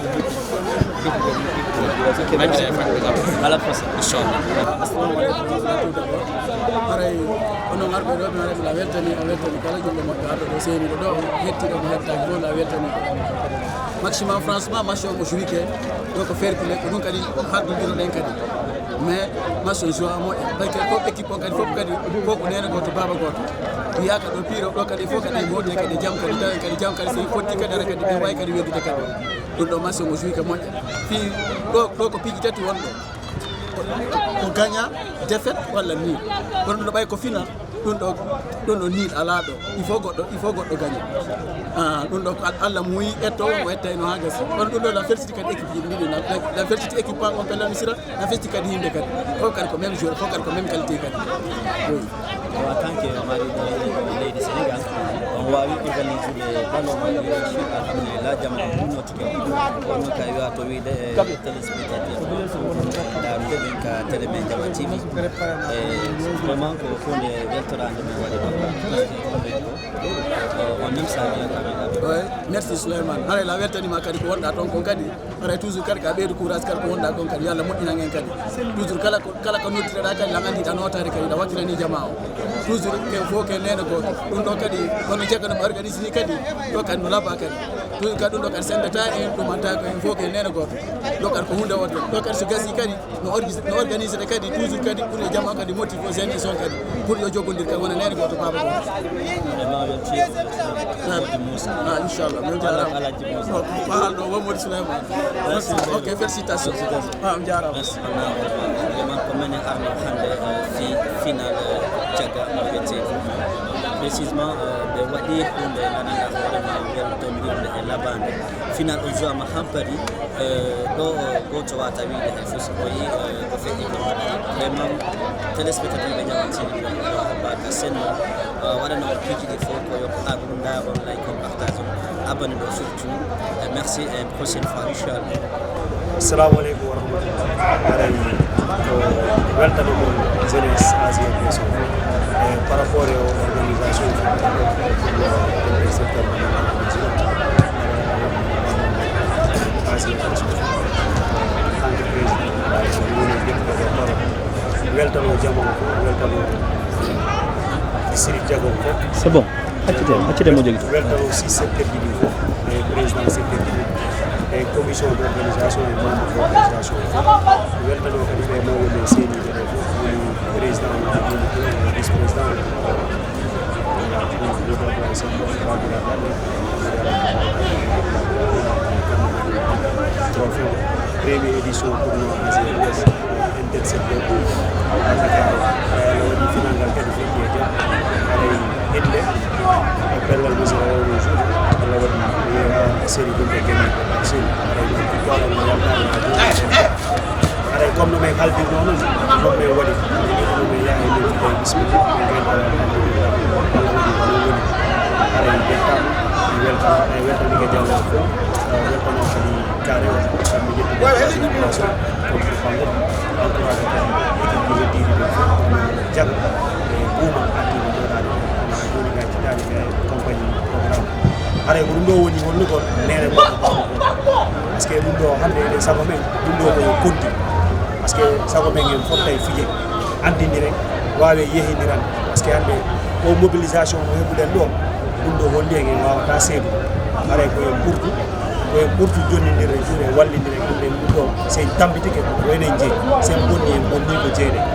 Ala fasa. Inchallah. Assalamu alaikum warahmatullahi wabarakatuh. Haray onon arɓe ɗo, mi haray mi la weltani, a weltani kala julɗo moƴƴo arɗo ɗo, seniiɗo ɗo, hettiiɗo mo hettaaki fof, la weltani. Maximum, franchement, match o mo jouike, ɗo ko fair play, ko ɗum kadi hardondiro ɗen kadi. Mais match o joue a moƴƴa, parce que fof équipe on kadi, fof kadi, fof ko neene gooto, baaba gooto. Wiyaaka ɗo piiro, ɗo kadi fof kadi e moƴƴe kadi, jam kadi, tawen kadi, jam kadi, so fotti kadi, ara kadi, ɓe wawi kadi weddude kadi. Ɗum ɗo match omo joué ka moƴƴa. Fii ɗo, ɗo ko piiji tati wonɗo. Ko, ko gagnant, défaite walla nul. Kono ɗum ɗo ɓay ko final, ɗum ɗo, ɗum ɗo nul alaa ɗo. Il faut goɗɗo, il faut goɗɗo gagne. Ah, ɗum ɗo ko Al-, Allah muuyi ettoowo, mo ettayno haa gasi. Kono ɗum ɗo la félicité kadi équipe ji ɗiɗi na. La, la félicité équipe pas on pella misira, la félicité kadi yimɓe kadi. Fof kadi ko même joueur, fof kadi ko même qualité kadi. Oui. Bon, en tant que mari de, de, de Sénégal, on va organiser le ballon, alhamdulillah, jam. Kono ka wi'a to wi'ude, eh, téléspectateur, eh, ndaarude ɓen ka télé men Jama T V. Eh, vraiment ko huunde weltoraande men waɗi ɗo. Eh, on aime ça, bien, quand même. Ouais, merci Souleymane. Haray la weltaniima kadi ko wonɗaa toon kon kadi. Haray toujours kadi ka ɓeydu courage kadi ko wonɗaa kon kadi. Yo Allah moƴƴinan en kadi. Toujours kala ko, kala ko noddireɗaa kadi, lan anndiɗaa nootaade kadi, ɗa wakkilanii jamaa o. Toujours ke fof ke neene gooto. Ɗum ɗo kadi, kono jagga no ɓe organise ni kadi, ɗo kadi no labaa kadi. Toujours kadi ɗum ɗo kadi sendata en, ɗumanta ko en fof ko e neene gooto. Ɗo kadi ko huunde wonde. Ɗo kadi so gasii kadi, no orgi-, no organisede kadi, toujours kadi, pour yo jamaa kadi motive o jeunesse on kadi, pour yo joggondir kadi, wona neene gooto, baaba gooto. Vraiment, yo Ceerno Moussa. Ah, inchallah, min jaaraama. Alhaji Moussa. Ko haalɗo Mamadou Souleymane. Merci. Ok, félicitations. Félicitations. Ah, mi jaaraama. Merci. Vraiment, ko menen arno hannde, eh, fi-, final, eh, Cagga Mbete. Précisément, eh, ɓe waɗi huunde gandanɗaa hoore ma weltondirnde e labaande. Final o joue ama hampari, eh, ɗo, eh, gooto waata wiide hay fof so ɓooyi, eh, ko feƴƴi ko. Vraiment, téléspectateur ɓe Jama T V ko ɗo habbaka senno, eh, waɗano on piiji ɗi fof ko yo ko aɗum ndaron, like on, partage on, abonné ɗo surtout. Eh, merci et prochaine fois, inchallah. Assalamu aleykum wa rahmatullah. Haray ko weltano mon jeunesse A G F S o fof, eh, par rapport e o organisation e secteur entreprise, woni député de parole. Weltano jamo, weltano Sirif Diago ko. C'est bon. Accitee, accitee mo jogi. Welta aussi secteur ji ɗi fof, e président secteur ji ɗi, e commission d'organisation, e membre d'organisation fof. Weltanoo kadi ɓe mawɓe ɓe seeniiɓe ɓe fof, woni président, woni vice président. Trophée première édition tournoi A C R S. Intersecteur ɗum, Dakar, eh, no waɗi final ngal kadi feƴƴi e jam. Haray hinde e pellal Misira o no juuɗe, Allah waɗi, eh, série ɗum e gagné ko par série. Haray ɗum victoire on no yaltaani haa jooni. Haray comme no men haldirnoo non, non men waɗi. Min ɗum men yaha e leydi ɗo, bismillah, men ngannda alhamdulillah. Allah waɗi ko non woni. Haray ɓe kam, mi weltana, mi weltani ko Jallo fof, eh, weltana kadi carré o, kamɓe ƴettude place o. Kono ko fango, encouragé kadi équipe ji heddiiɗi ɗin fof, jaga e buuma ardiiɓe jooɗaaɗo ɓen. Kono haa jooni ɓe accitaani ɓe compagnie programme. Haray ko ɗum ɗoo woni holnugol neene makko. Parce que ɗum ɗoo hannde eɗen sago men, ɗum ɗoo ko yo konti. Parce que sago men en fottay fije, anndindire, waawe yehindirande. Parce que hannde o mobilisation mo heɓuɗen ɗoo, ɗum ɗoo holli en en waawataa seedu. Haray ko en ɓurtu, ko en ɓurtu jonnindirde juuɗe, wallindire, ɗum ɗen ɗum ɗoo, si en tambitike ko enen jeyi, si en bonni en bonni ko jeyɗen.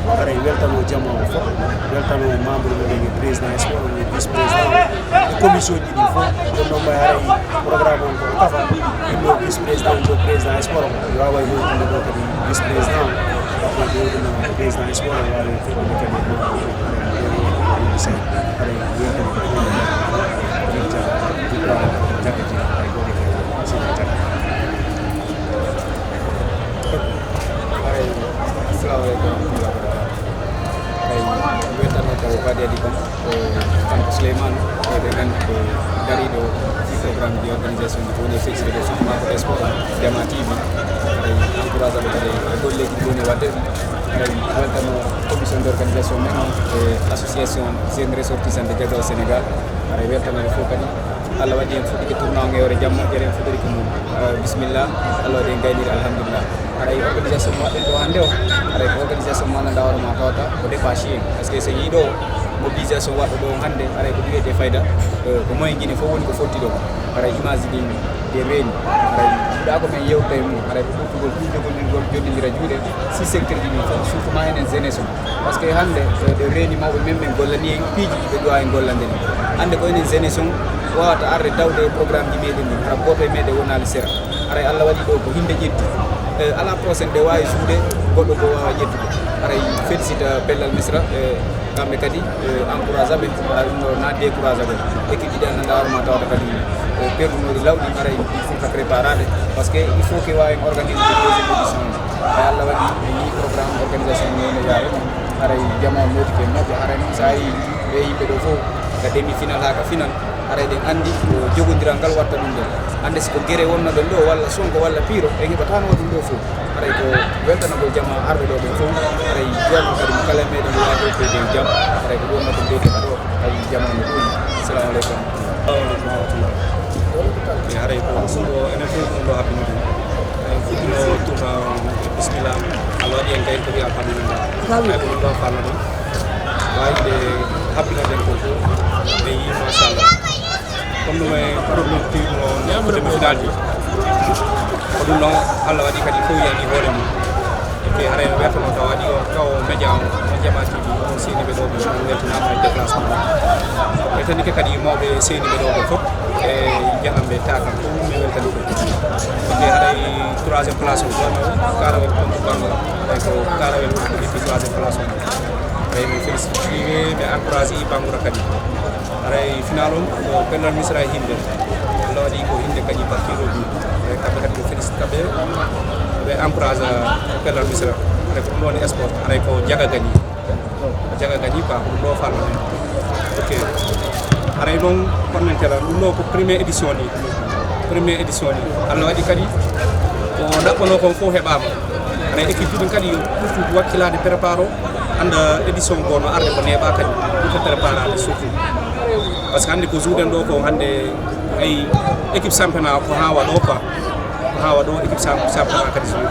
Haray weltanoo jamaa o fof, weltanoo membre meɗen e président sport, e vice président, e commission ji ɗi fof. Ɗum ɗon mbayi haray programme on ko kafa, ɗum ɗo vice président, ɗum ɗo président sport, mi waaway hewtude ɗo kadi vice président, ko ɗum ɗo président sport, o waawi fewtude kadi e membre, haray mo ɗo, haray mo ɗo, haray weltanoo kadi, jikka, jikka, jikka, jikka, jikka. Haray, assalamu aleykum wa rahmatullahi wa barakatuh. Haray, mi weltanoo ko Badi Adi kon, ko kanko Souleymane, e ɓe nganndi ko dariiɗo fii programme de organisation ji ko woni e fecciɗe ɗe, surtout maa ko sport, Jamaa T V. Haray, encourage ɓe kadi e golleeji ɗi woni e waɗde. Haray, weltanoo commission d'organisation men on e association jeune ressortissant de Diaga au Sénégal. Haray, weltanoo ɓe fof kadi. Allah waɗi en fuɗɗike tournoi on e hoore jam moƴƴere, en fuɗɗorike mum, eh, bismillah. Allah waɗi en gayniri, alhamdulillah. Haray organisation mo waɗɗen ɗo hannde o, haray ko organisation mo anndanɗaa hoore maa tawata ko dépassé en. Parce que so yii ɗo mobilisation waɗɗo ɗo hannde, haray ko ɗum wiyetee fayda, eh, ko moyen Guinée fof woni ko fotti ɗo. Haray image ɗin ɗe reeni. Haray yiɗaa ko men yewta e mum, haray ko ɓurtugol ɗum jogondirgol, joɗɗindira juuɗe, si secteur ji ɗin fof, surtout maa enen jeunesse on. Parce que hannde, eh, ɗe reeni mawɓe men, ɓen gollanii en piiji ɗi ɓe duwaa en gollande ɗin. Hannde ko enen jeunesse on waawata arde tawde e programme ji meɗen ɗin, hara gooto e meɗen wonaali sera. Haray Allah waɗi ɗo ko hinde ƴetti. Eh, à la prochaine, ɗe waawi suuɗe, goɗɗo goo waawa ƴettude. Haray félicite Pellal Misra, eh, kamɓe kadi, eh, encourage ɓe, hara ɗum ɗo na décourage ɓe. Équipe ɗiɗi anndanɗaa hoore maa tawata kadi, eh, perdunooɗi lawɗi, haray ɗi foti ka préparaade. Parce que il faut que waawen organiser deuxième édition. Hay Allah waɗi mi yii programme organisation ni no yaari non. Haray jamaa on nootike moƴƴa. Haray non so a yii ɓee yimɓe ɗoo fof ka demi final haa ka final, haray ɗen anndi ko jogondiral ngal watta ɗum ɗon. Hannde si ko gere wonnoɗon ɗoo walla sonko walla piiro, en heɓataano ɗum ɗoo fof. Haray ko weltanagol jamaa arɓe ɗoo ɓen fof. Haray jooma kadi mo kala e meɗen waawi hewtude e jam. Haray ko ɗum wonnata mbiyetee ka ɗoo. Haray jamaa no ɗum. Assalamu aleykum. Wa rahmatullah. E haray ko ɗum ɗo, enen fof ko ɗum ɗo haɓɓinoo ɗum. En fuɗɗino tournoi on e bismillah. Allah waɗi en kay ko wi'a alhamdulillah. Haray ko ɗum ɗo falno ɗum. Waawi ɓe haɓɓinoo ɗen ko fof. Ɓe yii, machallah. Comme no men premier tournoi on, ko demi-finale ji. Ko ɗum ɗon Allah waɗi kadi fof yani hoore mum. E haray no wertono ka waɗi on, ka o média on, on Jamaa T V, on seeni ɓe ɗo, ɓe weltinaama e déplacement. Weltanike kadi mawɓe seeni ɓe ɗo ɓe fof, e jahanɓe taakam fof, mi weltani ɓe. E haray troisième place o, wano Karawel Kontu Bangura, haray ko Karawel woni ko ƴetti troisième place o. Haray mi félicite ɓe, mi encourage i Bangura kadi. Haray final on ko Pellal Misra e Hinde. Allah waɗi ko Hinde gañi partie o ɗum. Haray kamɓe kadi ko félicite kamɓe. Ɓe encourage Pellal Misra. Haray ko ɗum woni sport. Haray ko Jaga gañi. Jaga gañi quoi, ko ɗum ɗo falno en. Ok. Haray noon, kono men tela, ɗum ɗo ko première édition ni. Première édition ni. Allah waɗi kadi ko ɗaɓɓanoo kon fof heɓaama. Haray équipe ɗin kadi yo ɓurtu wakkilaade préparo. Annda édition goo no arde ko neeɓaa kadi, ɗum ko préparaade surtout. Parce que hannde ko juuɗen ɗo ko hannde ay équipe championnat ko haa waɗo quoi. Ko haa waɗo équipe cham-, championnat kadi juuɗe.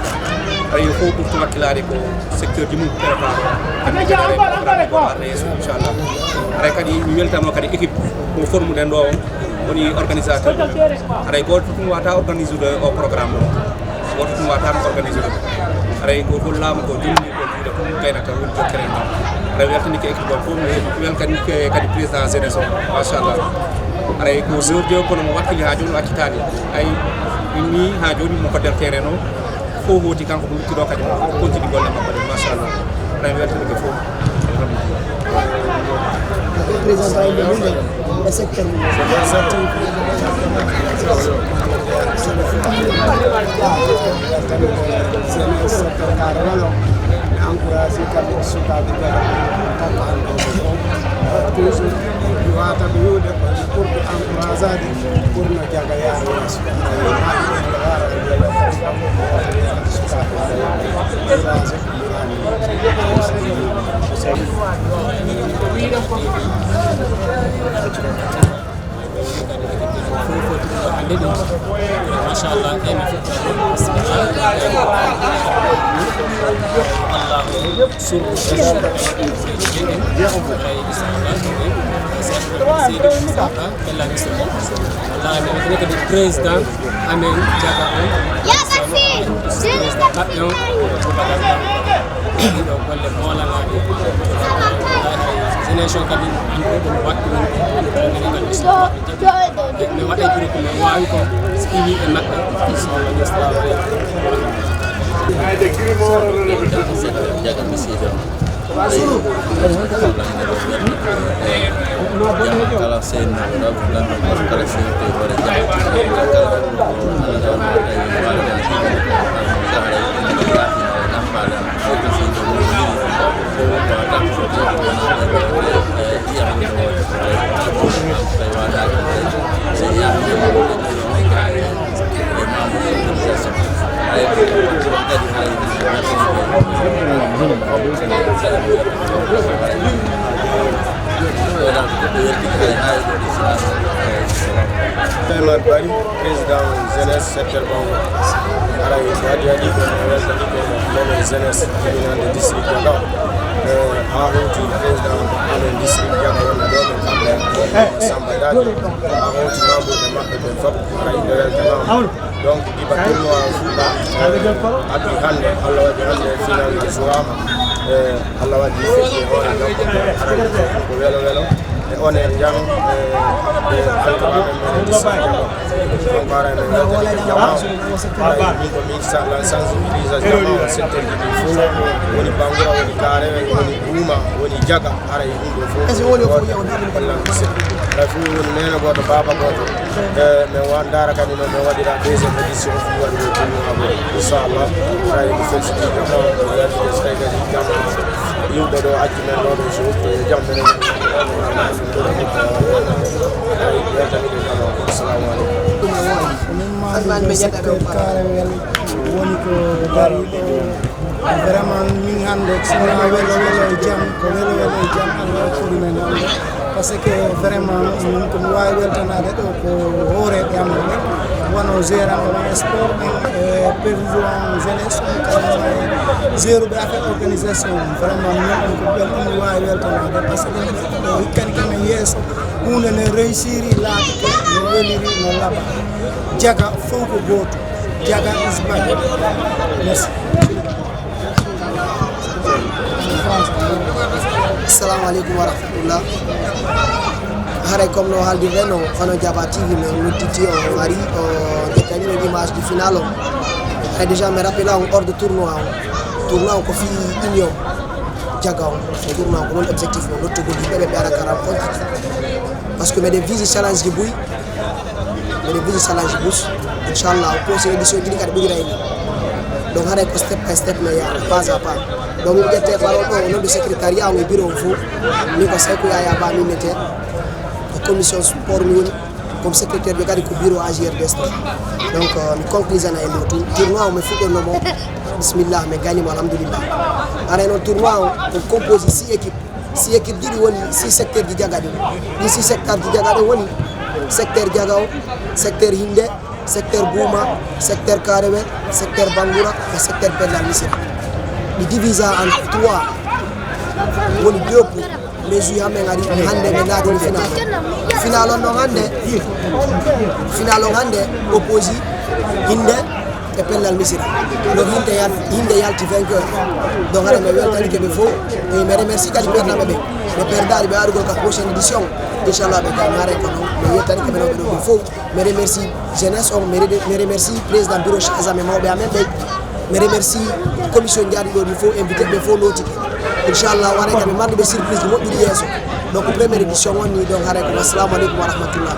Haray yo fof ɓurtu wakkilaade ko secteur ji mum préparo. Hannde kadi aray programme ko arde yeeso, inchallah. Kadi mi weltano kadi équipe mo formuɗen ɗo on, woni organisateur. Haray gooto tun wata organisude o programme o. Gooto tun wata organisude. Haray ko fof laamu ko julni ko juuɗe fof gaynata woni jokkere e maɓɓe. Haray weltanike équipe o fof, mi weltanike kadi président jeunesse o. Machallah. Haray ko joueur de kono mo wakkili ha jooni o accitaani. Ay, inni ha jooni mo ko nder terrain o. Fof hooti kanko ko luttidoo kadi o continue golle makko ɗen, machallah. Haray mi weltanike fof. Président Ibrahima e secteur mum. Secteur carrément, mi encourage kamɓe sukaaɓe ɓe, kamɓe hannde ɓe fof. Toujours, mi wata ɓe wiwde ko pour ɓe encourage aade, pour no jaga yaara yeeso. Sukaaɓe ɓe, encourage. Machallah, eyyi, mi fuɗɗoto. Bismillah. Allahu sur. Bismillah. Bella Vista. Wallaahi, mi weltanii kadi président amen Jaga on. Président maɓɓe on, ko Boubacar Diallo. Ɗiɗo golle moolanaaɗe. Wallaahi, jeunesse o kadi, anndi ɗum waɗtu ɗum. Minen kadi, mi waɗay groupe, mi waawi ko, so iwi e maɓɓe. Assalamu aleykum. Jaga mi siido. Kala seen kala seen Souleymane Barry, président jeunesse secteur Bango. Haray ko adii adii ko mi weltanii ko menen jeunesse jibinande district o ɗo. Eh, haa hewti président amen district Jaga wonɓe ɗo ɓe kamɓe Samba Dadio. Haa hewti membre e maɓɓe ɓen fof. Haray ɓe weltanaama. Donc, Iba tournoi o fuɗɗa, eh, addi hannde, Allah waɗi hannde final o suwaama. Eh, Allah waɗi fedde hoore jam, ko welo welo. E on e jam, eh, eh, alkaba men men, on mbaara men weltani jam. Haray min ko min sa-, la sensibilisation jam, secteur ji ɗi fof, woni Bangura, woni Karewe, woni Buuma, woni Jaga. Haray ɗum ɗo fof, haray fof woni neene gooto, baaba gooto. E, min wa-, ndaara kadi no min waɗira deuxième édition fii waɗude tournoi o. Inchallah, haray mi felsitii jama, mi weltii so tawi kadi jama yimɓe ɗo acci men ɗo, ɗo so wutto yo jam menen. Haray weltanii ɓe jama. Assalamu aleykum. Ko min mawnirɗo secteur Kaarewel woni ko dariiɗo. Vraiment, min hannde, sinaa welo welo e jam, ko welo welo e jam, Allah hokkiri men hannde. Parce que vraiment, min ko mi waawi weltanaade ɗo ko hooreeɓe amen ɓen, wano gérant o sport ɓen, e président jeunesse, on kala e géruɓe affaire organisation. Vraiment, min ɗum ko ɓen ɗum mi waawi weltanaade, parce que ɓen ɗo hikkani kam e yeeso, huunde nde réussiri, laatike no weliri, no laaɓa. Jaga fof ko gooto. Jaga is back. Merci. Assalamu aleykum wa rahmatullah. Haray comme no haaldirɗen no, hono Jaba T V men nodditi, o ari, o ƴettani men image du final o. Haray déjà mi rappela on hors de tournoi o. Tournoi o ko fii union Jaga o. Ko tournoi o ko non objectif o, nottugol yimɓe ɓe ɓe ara ka rencontre. Parce que meɗen vise challenge ji buy. Mbiɗo visi Salange Bus. Inchallah, o prochaine édition ɗin kadi ɓuri rayni. Donc, haray ko step by step no yaha, pas à pas. Donc, mi ƴette parole ɗo, au nom du secrétariat, on e bureau on fof. Min ko Sayku Yaya Ba, mi innete. Ko commission sport mi woni. Comme secrétaire ɓe kadi ko bureau A J R D S ɗo. Donc, euh, mi conclusana e ɗo tour-, tournoi o mi fuɗɗonno mo. Bismillah, mi gagnimo, alhamdulillah. Haray noon tournoi o, ko composé six équipes. Si équipe ɗiɗi woni, si secteur ji Jaga ɗin. Ɗi si secteur ji Jaga ɗin woni, secteur Jaga o, secteur Hinde, secteur Buuma, secteur Karewe, secteur Bangura, e secteur Pellal Misira. Ɗi divisa en trois. Woni deux poules. Mais joué, hamɓe ngari hannde ɓe naatini final. Final on ɗon hannde, final on hannde opposé Hinde e Pellal Misira. Donc Hinde yal-, Hinde yalti vainqueur. Donc hara mi weltanike ɓe fof. Et mi remercie kadi perdaɓe ɓe. Ɓe perdaali ɓe arugol ka prochaine édition. Inchallah ɓe gagnaare ko non. Mi weltanike ɓe ɗo ɓe ɗo ɓe fof. Mi remercie jeunesse on, mi re-, mi remercie président bureau chargé e mawɓe amen ɓe. Mi remercie commission jaaɗi ɗo ɗi fof, invité ɓe fof nootike. Inchallah waray ka ɓe marde ɓe surprise moƴƴuɗi yeeso. Donc première édition on ni, donc haray ko assalamu aleykum wa rahmatullah.